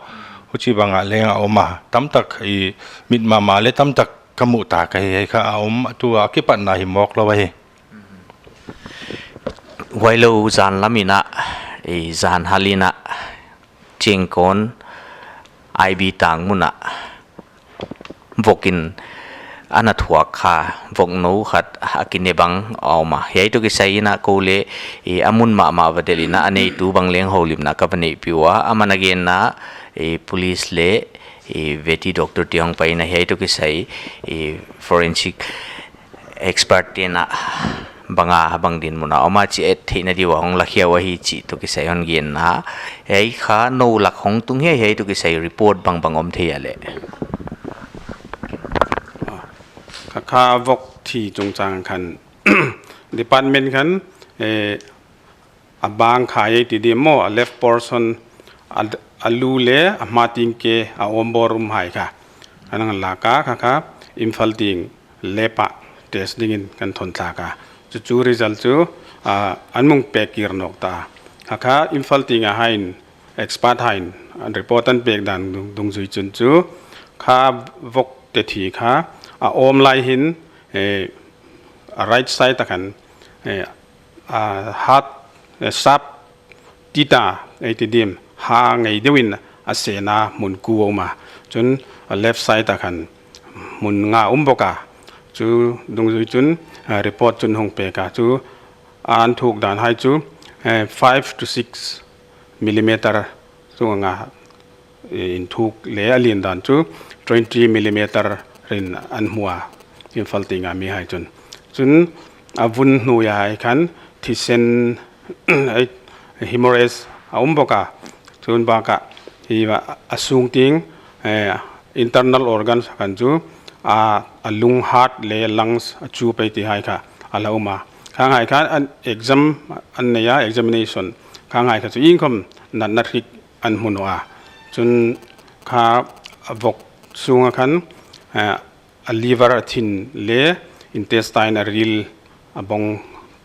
Huchibang a leng a om a, tamtak i mit mahmah leh tamtak ka muh ta ka hi, hiai kha a om, tua kipatna hi mawk lou ahi. Huailou zan lam in a, i zan hal in a, Chingkon, I B tang mun a, vok in ana thuak kha, vok nou khat a kine bang a om a. Hiai toh kisai in a kou leh, i a mun mahmah va delh in a, a neitu bang leng houlimna ka va neihpih ua, aman a genna, i police leh, i veterinary doctor te hong pai in a hiai toh kisai, i forensic expert te'n a bang a bang dinmun a om a chih et theihna diua hong lakhia uh ahi chih toh kisai hon genna. Hiai kha nou lak hong tung hiai, hiai toh kisai report bangbang om thei a leh? Kha, kha vok thi chungchang khan department khan, eh, a bang kha ei ti di maw, a left portion, a, a lu leh a hma ting ke a awm bawr um hai kha, kan hon lak a, kha kha Imphal ting lab ah test dingin kan thon thlak a. Chu chu result chu, ah, an mung pek kir nawk ta. Kha kha Imphal ting a hai in, expert hai in, an report an pek dan dung, dungzui chun chu, kha vok te thi kha, a awm lai hin, eh, a right side a khan, eh, a hat, eh, sap tita, eh, ti dim, ha ngei deuhin a sen a mun kuo ma. Chun, a left side a khan mun nga um bawk a. Chu dungzui chun, eh, report chun hong pek a. Chu an thuk dan hai chu, eh, five to six millimeter chu nga, eh, in thuk leh a lian dan chu twenty millimeter in an hmu a, Imphal ting a mi hai chun. Chun a vun hnuai a hai khan thisen, eh, hemorrhage a um bawk a. Chun bang kha hi a, a sung ting, eh, internal organs khan chu a, a lung, heart leh lungs a chu pei ti hai kha a la um a. Kha ngai khan an exam an nei a, examination. Kha ngai kha chu iengkhawm natna hrik an hmu nawn a. Chun kha vok sung a khan, eh, a liver a thin leh intestine a ril a bawng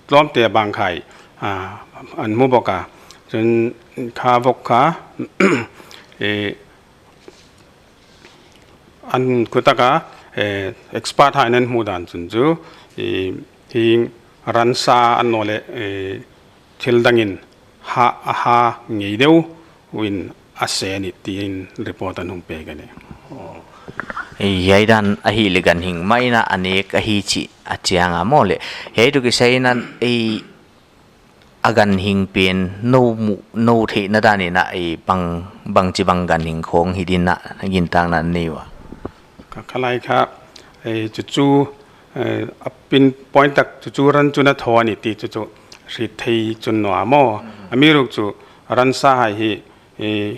tlawmte bang kha, ah, an hmu bawk a. Chun kha vok kha, eh, an kutak a, eh, expert hai in an hmuh dan chun chu, eh, hi ransa a nawn leh, eh, thil dangin ha, a ha ngei deuhin a sen hi tiin report an hong pek a ni. Hiai dan ahihleh ganhing mah in a nek ahi chih a chiang a maw leh. Hiai toh kisai in ei a ganhing pen nou muh, nou theihna dan in a ei bang, bangchibang ganhing khong hi dingin a gintakna nei ua? Kha, kha lai kha, eh, chu chu, eh, a pinpoint tak chu chu ran chu na thaw a ni ti chu chu hriet thei chu nawn a maw. Amiruokchu ransa hai hi, eh,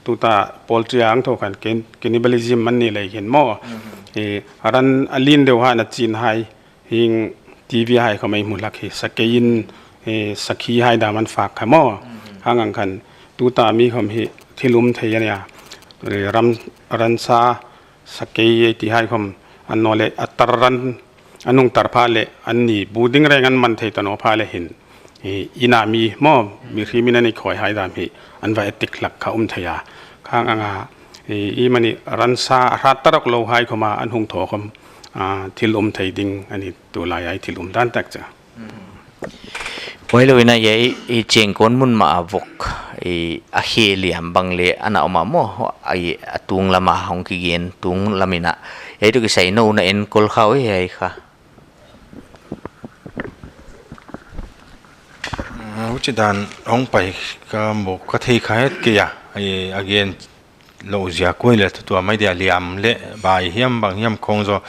tuta poultry a hong thou khan can-, cannibalism man ni lei khin maw. Eh, ran a lian deuh hai na chin hai, hieng TV hai khawng a i muh lak hi, sakei in, eh, sakhi hai dam a fak kha maw. Hang ang khan, tuta mi khawng hi thil um thei a nia. Eh, ram, ransa, sakei ei ti hai khawng, a nawn leh a tar ran, a nung tar pha leh, an ni bu ding reng an man thei ta nawn pha leh hin, eh, inn a mi maw, mihring min a ni khoi hai dam hi, an va et tik lak kha um thei a. Hang ang a, eh, i mani ransa a hrat ta rak lou hai khawng a, an hong thaw khawng, ah, thil um thei ding a ni. Tulai a i thil um dan tak chu. Huailou in a hiai, i chengkawn mun mah a vok, i a khe liam bang leh ana om a maw, a, a tung lam a hong kigen tung lam in a. Hiai toh kisai nou na enkol kha uh hiai kha. Ah, huchi dan hong pai kha maw ka thei kha het kei a, i a gen lou ziak uh leh tutua mai dia liam leh bai hiam bang hiam khong zaw,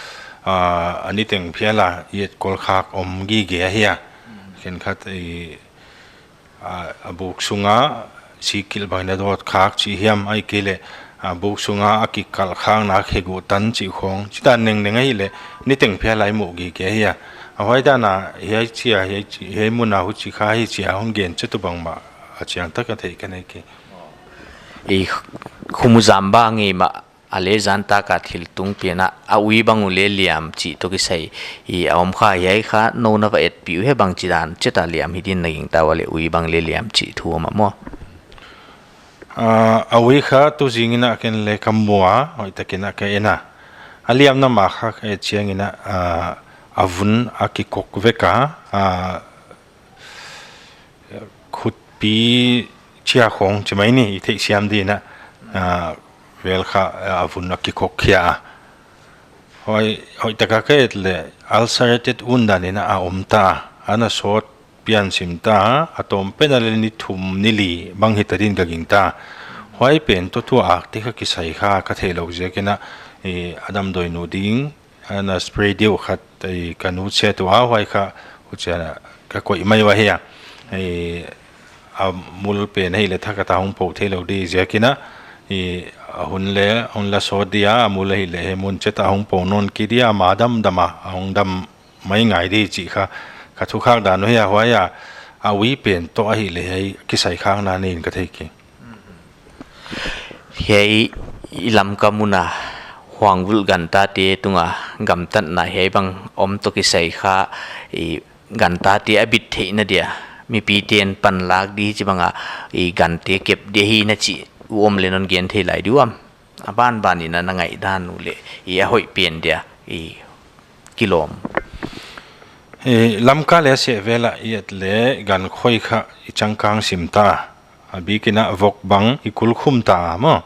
ah, a ni teng phial a i etkol khak om gige ahi a. Khenkhat i, ah, a buk sung a sikil bang in a dawt khak chih hiam ahihkeileh, ah, buk sung a a kikalh khakna khe guh tan chih khong. Chih dan nengneng ahihleh ni teng phial a i muh gige ahi a. A huai dan a hiai chia, hiai chi-, hiai mun a huchi kha hi chia hong gen chiat uh bangmah a chiang tak a theih ka nei kei. I khum zam bang i mah a leh zan tak a thil tung pen a, a ui bang uh leh liam chih toh kisai i a om kha hiai kha nou na va etpih uh hi bangchi dan chiat a liam hi dingin na gingta ua leh ui bang leh liam chih thu om a maw? Ah, a ui kha tu zing in a ken leh ka mu a, hoihtak in a ka en a. A liamna mah kha ka et chiang in a, ah, a vun a kikok vek a, ah, khutpi chia khong chi mai ni, i theihsiam dingin a, ah, vel kha, ah, a vun a kikok khia a. Huai, hoihtak a ka et leh ulcerated wound dan in a om ta, ana sawt pian sim ta, a tawm pen a leh ni thum ni li bang hi ta dingin ka gingta. Huai pen toh tua ak te kha kisai kha ka theih lou ziak in a, eh, a damdawi nuh ding, ana spray deuh khat, eh, ka nu chiat ua, huai kha Huchiin ka koih mai ua hi a. I, a mul pen hi leh thak a ta hong pou thei lou di ziakin a, i, a hun leh, hun la sawt di a, a mul hi leh hi mun chet a hong pou nawn kei di a, ama damdam a, a hong dam mai ngai di chih kha, ka thukhak dan uh hi a, huai a, a ui pen toh ahi leh hi kisai khakna nei in ka thei kei. Hiai i Lamka mun a huang vulh ganta te tunga gamtatna hiai bang om toh kisai kha, i ganta te a bit theihna dia, mipite'n panlak di chih bang a, i gante kep di hi na chih uh om leh non gen thei lai di uam. A banban in a na ngaih dan uh leh, i a hoih pen dia, i kilawm. I Lamka leh a seh vel a i et leh gan khoi kha i changkang sim ta. A bikin a vok bang i kulkhum ta maw.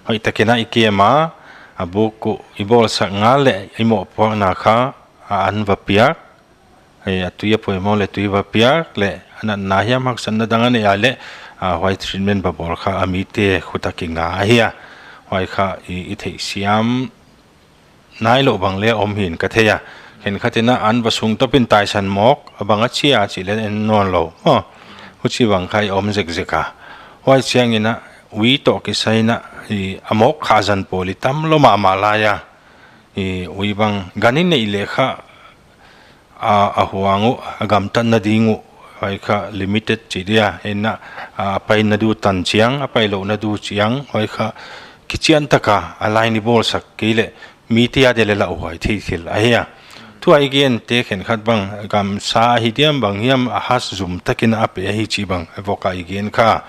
Hoihtakin a i kem a, a buk uh i bawlsak ngal leh i mohpuakna kha a an va piak. Ei, a tui a poimoh leh tui va piak leh, a natna hiam haksatna dang a neih a leh, a, huai treatment va bawl kha a mite khut a kinga ahi a. Huai kha i, i theihsiam nailou bang leh om hi'n ka thei a. Khenkhat in a an va sung tawpin taisan mawk, a bang a chia chih leh en nawn lou. Aw, huchibang kha i om zekzek a. Huai chiangin a, ui toh kisai in a, i, a mawk khah zan pawl i tam lou mahmah lai a. I, ui bang gan i neih leh kha, a, a huang uh, a gamtatna ding uh, huai kha limited chih dia, en a, a paina di tan chiang, a pailouhna di chiang, huai kha kichian taka, a line i bawlsak kei leh, mite a dia leh lauhuai thei thil ahi a. Tua i gente khenkhat bang, gamsa hi diam bang hiam, a hat zum takin a pe ahi chih bang, vok a i gen kha.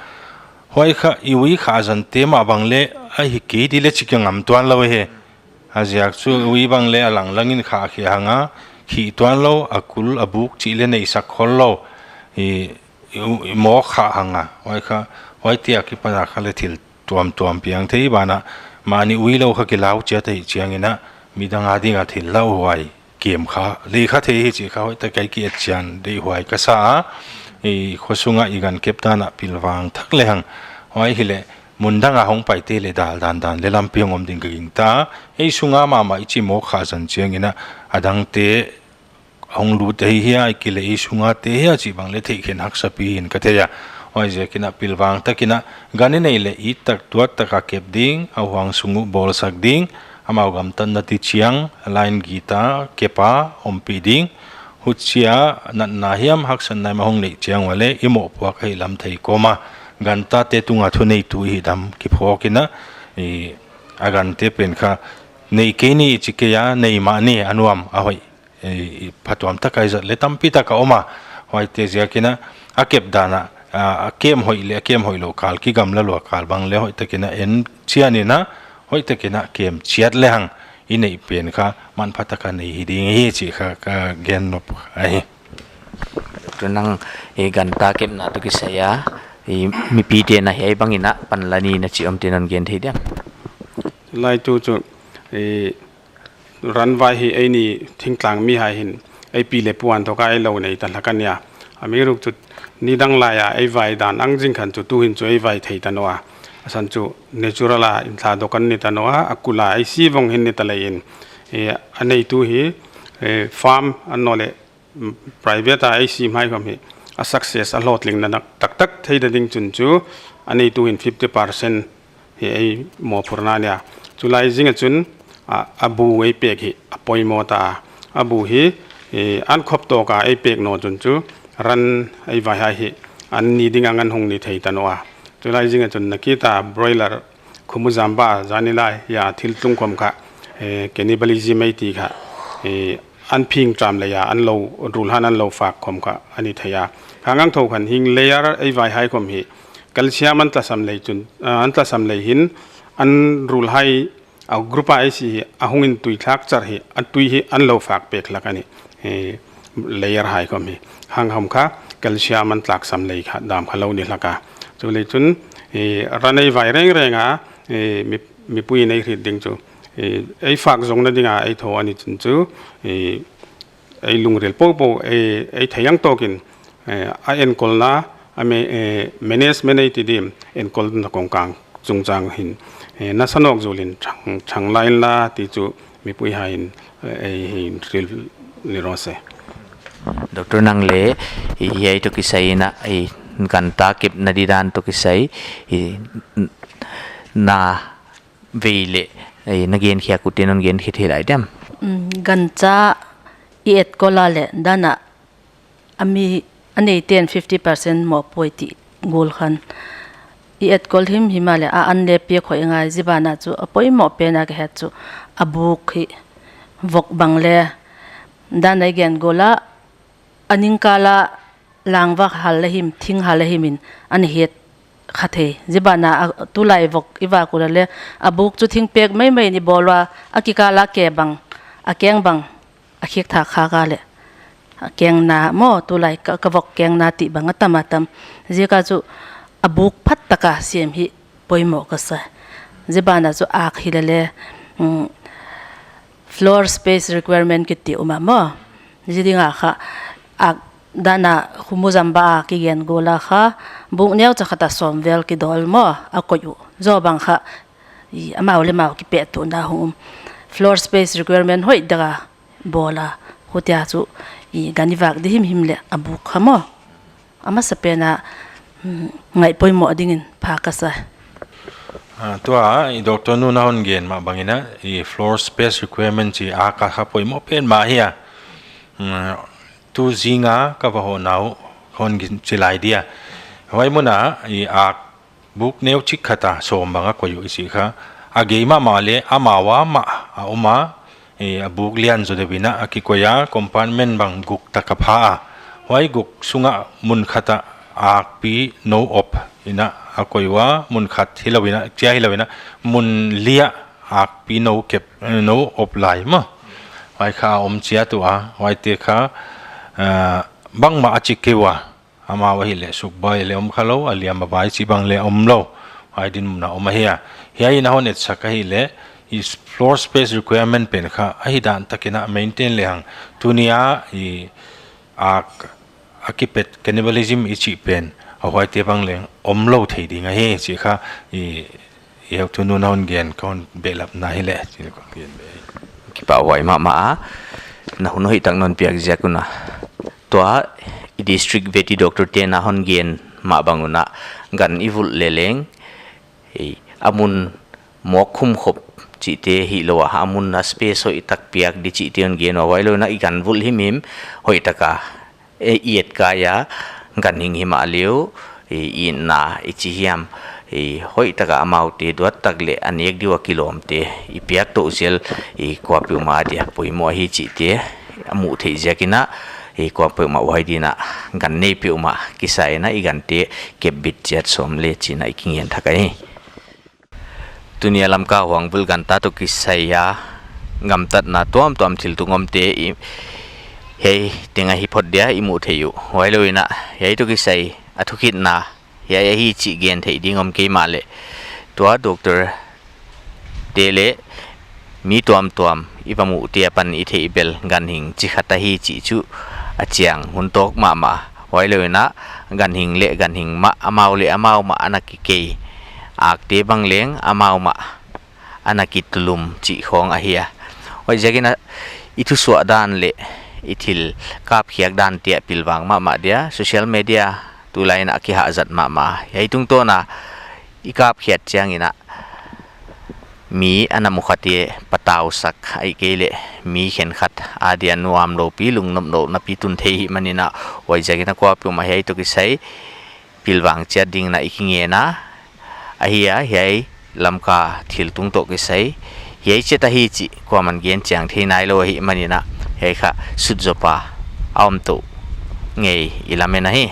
Huai kha, i ui khah zante mah bang leh, ahi kei di leh chih ka ngam tuan lou hi. A ziak chu ui bang leh a langlangin khah khia hang a, khih tuan lou, a kul, a buk chih leh neihsak khol lou. I, i, i mawk khah hang a. Huai kha, huaite akipan a kha leh thil tuamtuam piang thei ban a. Mahni ui lou kha kilau chiat ahih chiangin a, midang a ding a thil lauhuai kem kha, leh kha thei hi chih kha hoihtak a i ki et chian deihhuai ka sa a. I khosung a i gan kep dan a pilvang thak lehang. Huai hi leh, mun dang a hong paite leh dal dandan leh lampi hong om ding ka gingta. Ei sung a mahmah i chih mawk khah zan chiangin a, a dangte hong lut ahi hia, i ki leh ei sung a te hia chih bang leh theih khen haksa pi hi'n ka thei a. Huaiziakin a pilvang takin a gan i neih leh i tak tuat taka kep ding, a huang sung uh bawlsak ding, amau gamtatna di chiang, line gita, kep a, ompih ding. Huchia natna hiam haksatna hiam a hong neih chiang ua leh, i mohpuak ahih lam thei kawm a. Gantate tunga thuneitu i hih dan kiphawk in a, i, a gante pen kha, nei kei ni i chi kei a, nei mah ni a nuam a hoih. I, i phatuam taka i zat leh tampi taka om a. Huaite ziakin a, a kep dan a, a, a kem hoih leh, a kem hoih lou kal, kigamla lou kal bang leh hoihtakin a en chian in a, hoihtakin a kem chiat lehang, i neih pen kha, manpha taka nei hi ding hi chih kha, ka gen nop ahi. Doctor nang, i ganta kepna toh kisai a, i mipite'n a hiai bangin a panla ni na chih om te non gen thei diam? Lai tu chu, i, ranvai hi eini thingtlang mihai hin, ei pi leh puan toh ka ei lou nei ta lak a nia. Amiruokchu nidang lai a ei vai dan ang zing khan chu tuhin chu ei vai thei ta nawn a. A san chu natural a inthla dok a ni ta nawn a, a kul a ei si vong hi'n ni ta leh in. E, a neitu hi, e, farm a nawn leh, mm, private a ei sim hai khawm hi, a success a hlawtlingna nak taktak theihna ding chun chu, a neitu hin fifty percent hi ei mawphurna nia. Chulai zing a chun, a, a bu ei pek hi a poimoh ta a. A bu hi, e, an khop tawk a ei pek nawn chun chu, ran ei vaihai hi an ni ding a ngan hong ni thei ta nawn a. Chulai zing a chun nakita broiler, khumuzamba, zanilai a thil tlung khawm kha, e, cannibalism ei ti kha, e, an phing tam leh a, an lou, rulhan an lou fak khawm kha a ni thei a. Kha ngang thou khan hing layer ei vaihai khawm hi, calcium an tlasam lei chun, a, an tlasam lei hin, an rulhai, a group a ei si hi, a hungin tui thlak char hi, a tui hi an lou fak pek lak a ni. E, layer hai khawm hi. Hang khawm kha, calcium an tlaksam lei kha, dam kha lou ni lak a. Chuleh chun, e, ran ei vai rengreng a, e, mi, mipui in ei hriet ding chu, e, ei fak zongna ding a ei thou a ni chun chu, e, ei lungril popo, e, ei thei ang tawkin, e, a enkolna, a me, e, management ei ti diam, enkolna kongkang chungchang hin, e, nasa nawk zul in thang, thang lai inla ti chu mipui hai in, e, ei hin hril ni raw se. Doctor, nang leng, i, hiai toh kisai in a, i, ganta kepna didan toh kisai, i, n-, na vei leh, i, na gen khia kha uh te non gen khia thei lai diam? Mm, gancha i etkol a leh, dan a, a mi, a neiten fifty percent mohpuai chih gul khan. I etkol himhim a leh, a an leng piak hoih ngai, ziban a chu, a poimoh pen a ka het chu, a buk hi, vok bang leng, dan a i gen gol a, a ning kal a lang va hal leh him, thing hal leh him in, ana het kha thei. Ziban a, a, tulai vok i vak uleh leng, a buk chu thingpek maimai in i bawl ua, a kikal a ke bang, a keng bang, a khek thak kha kha leh. A kengna maw, tulai ka, ka vok kengna chih bang a tam a tam. Ziak a chu, a buk phat tak a sem hi, poimoh ka sa. Ziban a chu ak hi leh leng, mm, floor space requirement kiti um a maw. Zi ding a kha, ak dan a khumuzamba a kigen gol a kha, buk neucha khat a sawm vel kidawl maw, a koih uh. Zaw bang kha, i, amau leh amau kipehtuahna hong um. Floor space requirement hoihtak a bawl a, huchia chu, i, gan i vak di himhim leh a buk kha maw. A masapen a, mm, ngaih poimoh dingin pha ka sa. Ah, tua, i doctor nu'n a hon gen mah bang in a, i floor space requirement chih a ka kha poimoh pen mah hi a. Mm, tu zing a ka va hohna uh hon gen chi lai dia. Huai mun a, i ak buk neuchik khat a sawm bang a koih uh i chih kha. A gei mahmah leh, amau a mah a om a, i, a buk lian zaw deuh in a, a kikoih a, compartment bang guk tak a pha a. Huai guk sung a mun khat a akpi nou op in a, a koih ua, mun khat hilou in a, chia hilou in a, mun li a akpi nou kep, nou op lai maw. Huai kha om chiat ua, huaite kha, ah, bangmah a chi kei ua. Amau ahihleh sukbai leng om kha lou, a liam a bai chih bang leng om lou. Huai dinmun a om ahi a. Hiai in a hon etsak ahihleh, i floor space requirement pen kha, a hi dan tak in a maintain lehang. Tuni a, i ak, a kipet cannibalism i chih pen, a huaite bang leng om lou thei ding ahi, chih kha, i, i heutu nu'n a hon gen, ka hon behlapna hileh, chih ka hon gen beh. Kipahhuai mahmah a, na hun hoihtak non piak ziak un a. Tua, i district vety doctor te'n a hon gen mah bang un a, gan i vulh leleng, i, a mun mawk khum khop chihte hilou a, a mun a space hoihtak piak di chihte hon gen ua, huailou in a i gan vulh himhim, hoihtak a, e, i etkai a, ganhing himahleh, i, i na, i chi hiam, i, hoihtak a amaute duat tak leh a nek di ua kilawmte, i piak tou zel, i kuapeuhmah dia poimoh ahi chihte, a muh theih ziak in a, i kuapeuhmah huai din a, gan nei peuhmah kisa in a, i gante kep bit chiat sawm leh chih in a i kingen thak ahi. Tuni a Lamka huang vulh ganta toh kisai a gamtatna tuamtuam thiltung omte i, hiai teng a hi phot dia i muh theih uh. Huailou in a, hiai toh kisai a thukhitna, hiai ahi chih gen theih ding om kei mahleh. Tua doctor te leh mi tuamtuam i va muhte apan i theih bel ganhing chi khat ahi chih chu a chiang hun tawk mahmah. Huailou in a ganhing leh ganhing mah amau leh amau mah ana kikei. Akte bang leng amau mah ana kitulum chih khawng ahi a. Huaiziak in a i thusuah dan leh i thil kapkhiak dante a pilvang mahmah dia, social media tulai in a kihahzat mahmah. Hiai tungtawn a i kapkhiat chiang in a mi ana mukhate patausak ahihkeileh mi khenkhat adia nuamloupi lungnoplouh napi tun thei hih man in a, huaiziak in a kuapeuhmah hiai toh kisai pilvang chiat ding in a i kingen a, ahi a, hiai Lamka thiltung toh kisai, hiai chiat ahi chih kuaman gen chiang thei nailou ahih man in a, hiai kha sut zop a a om tou ngei i lamen ahi.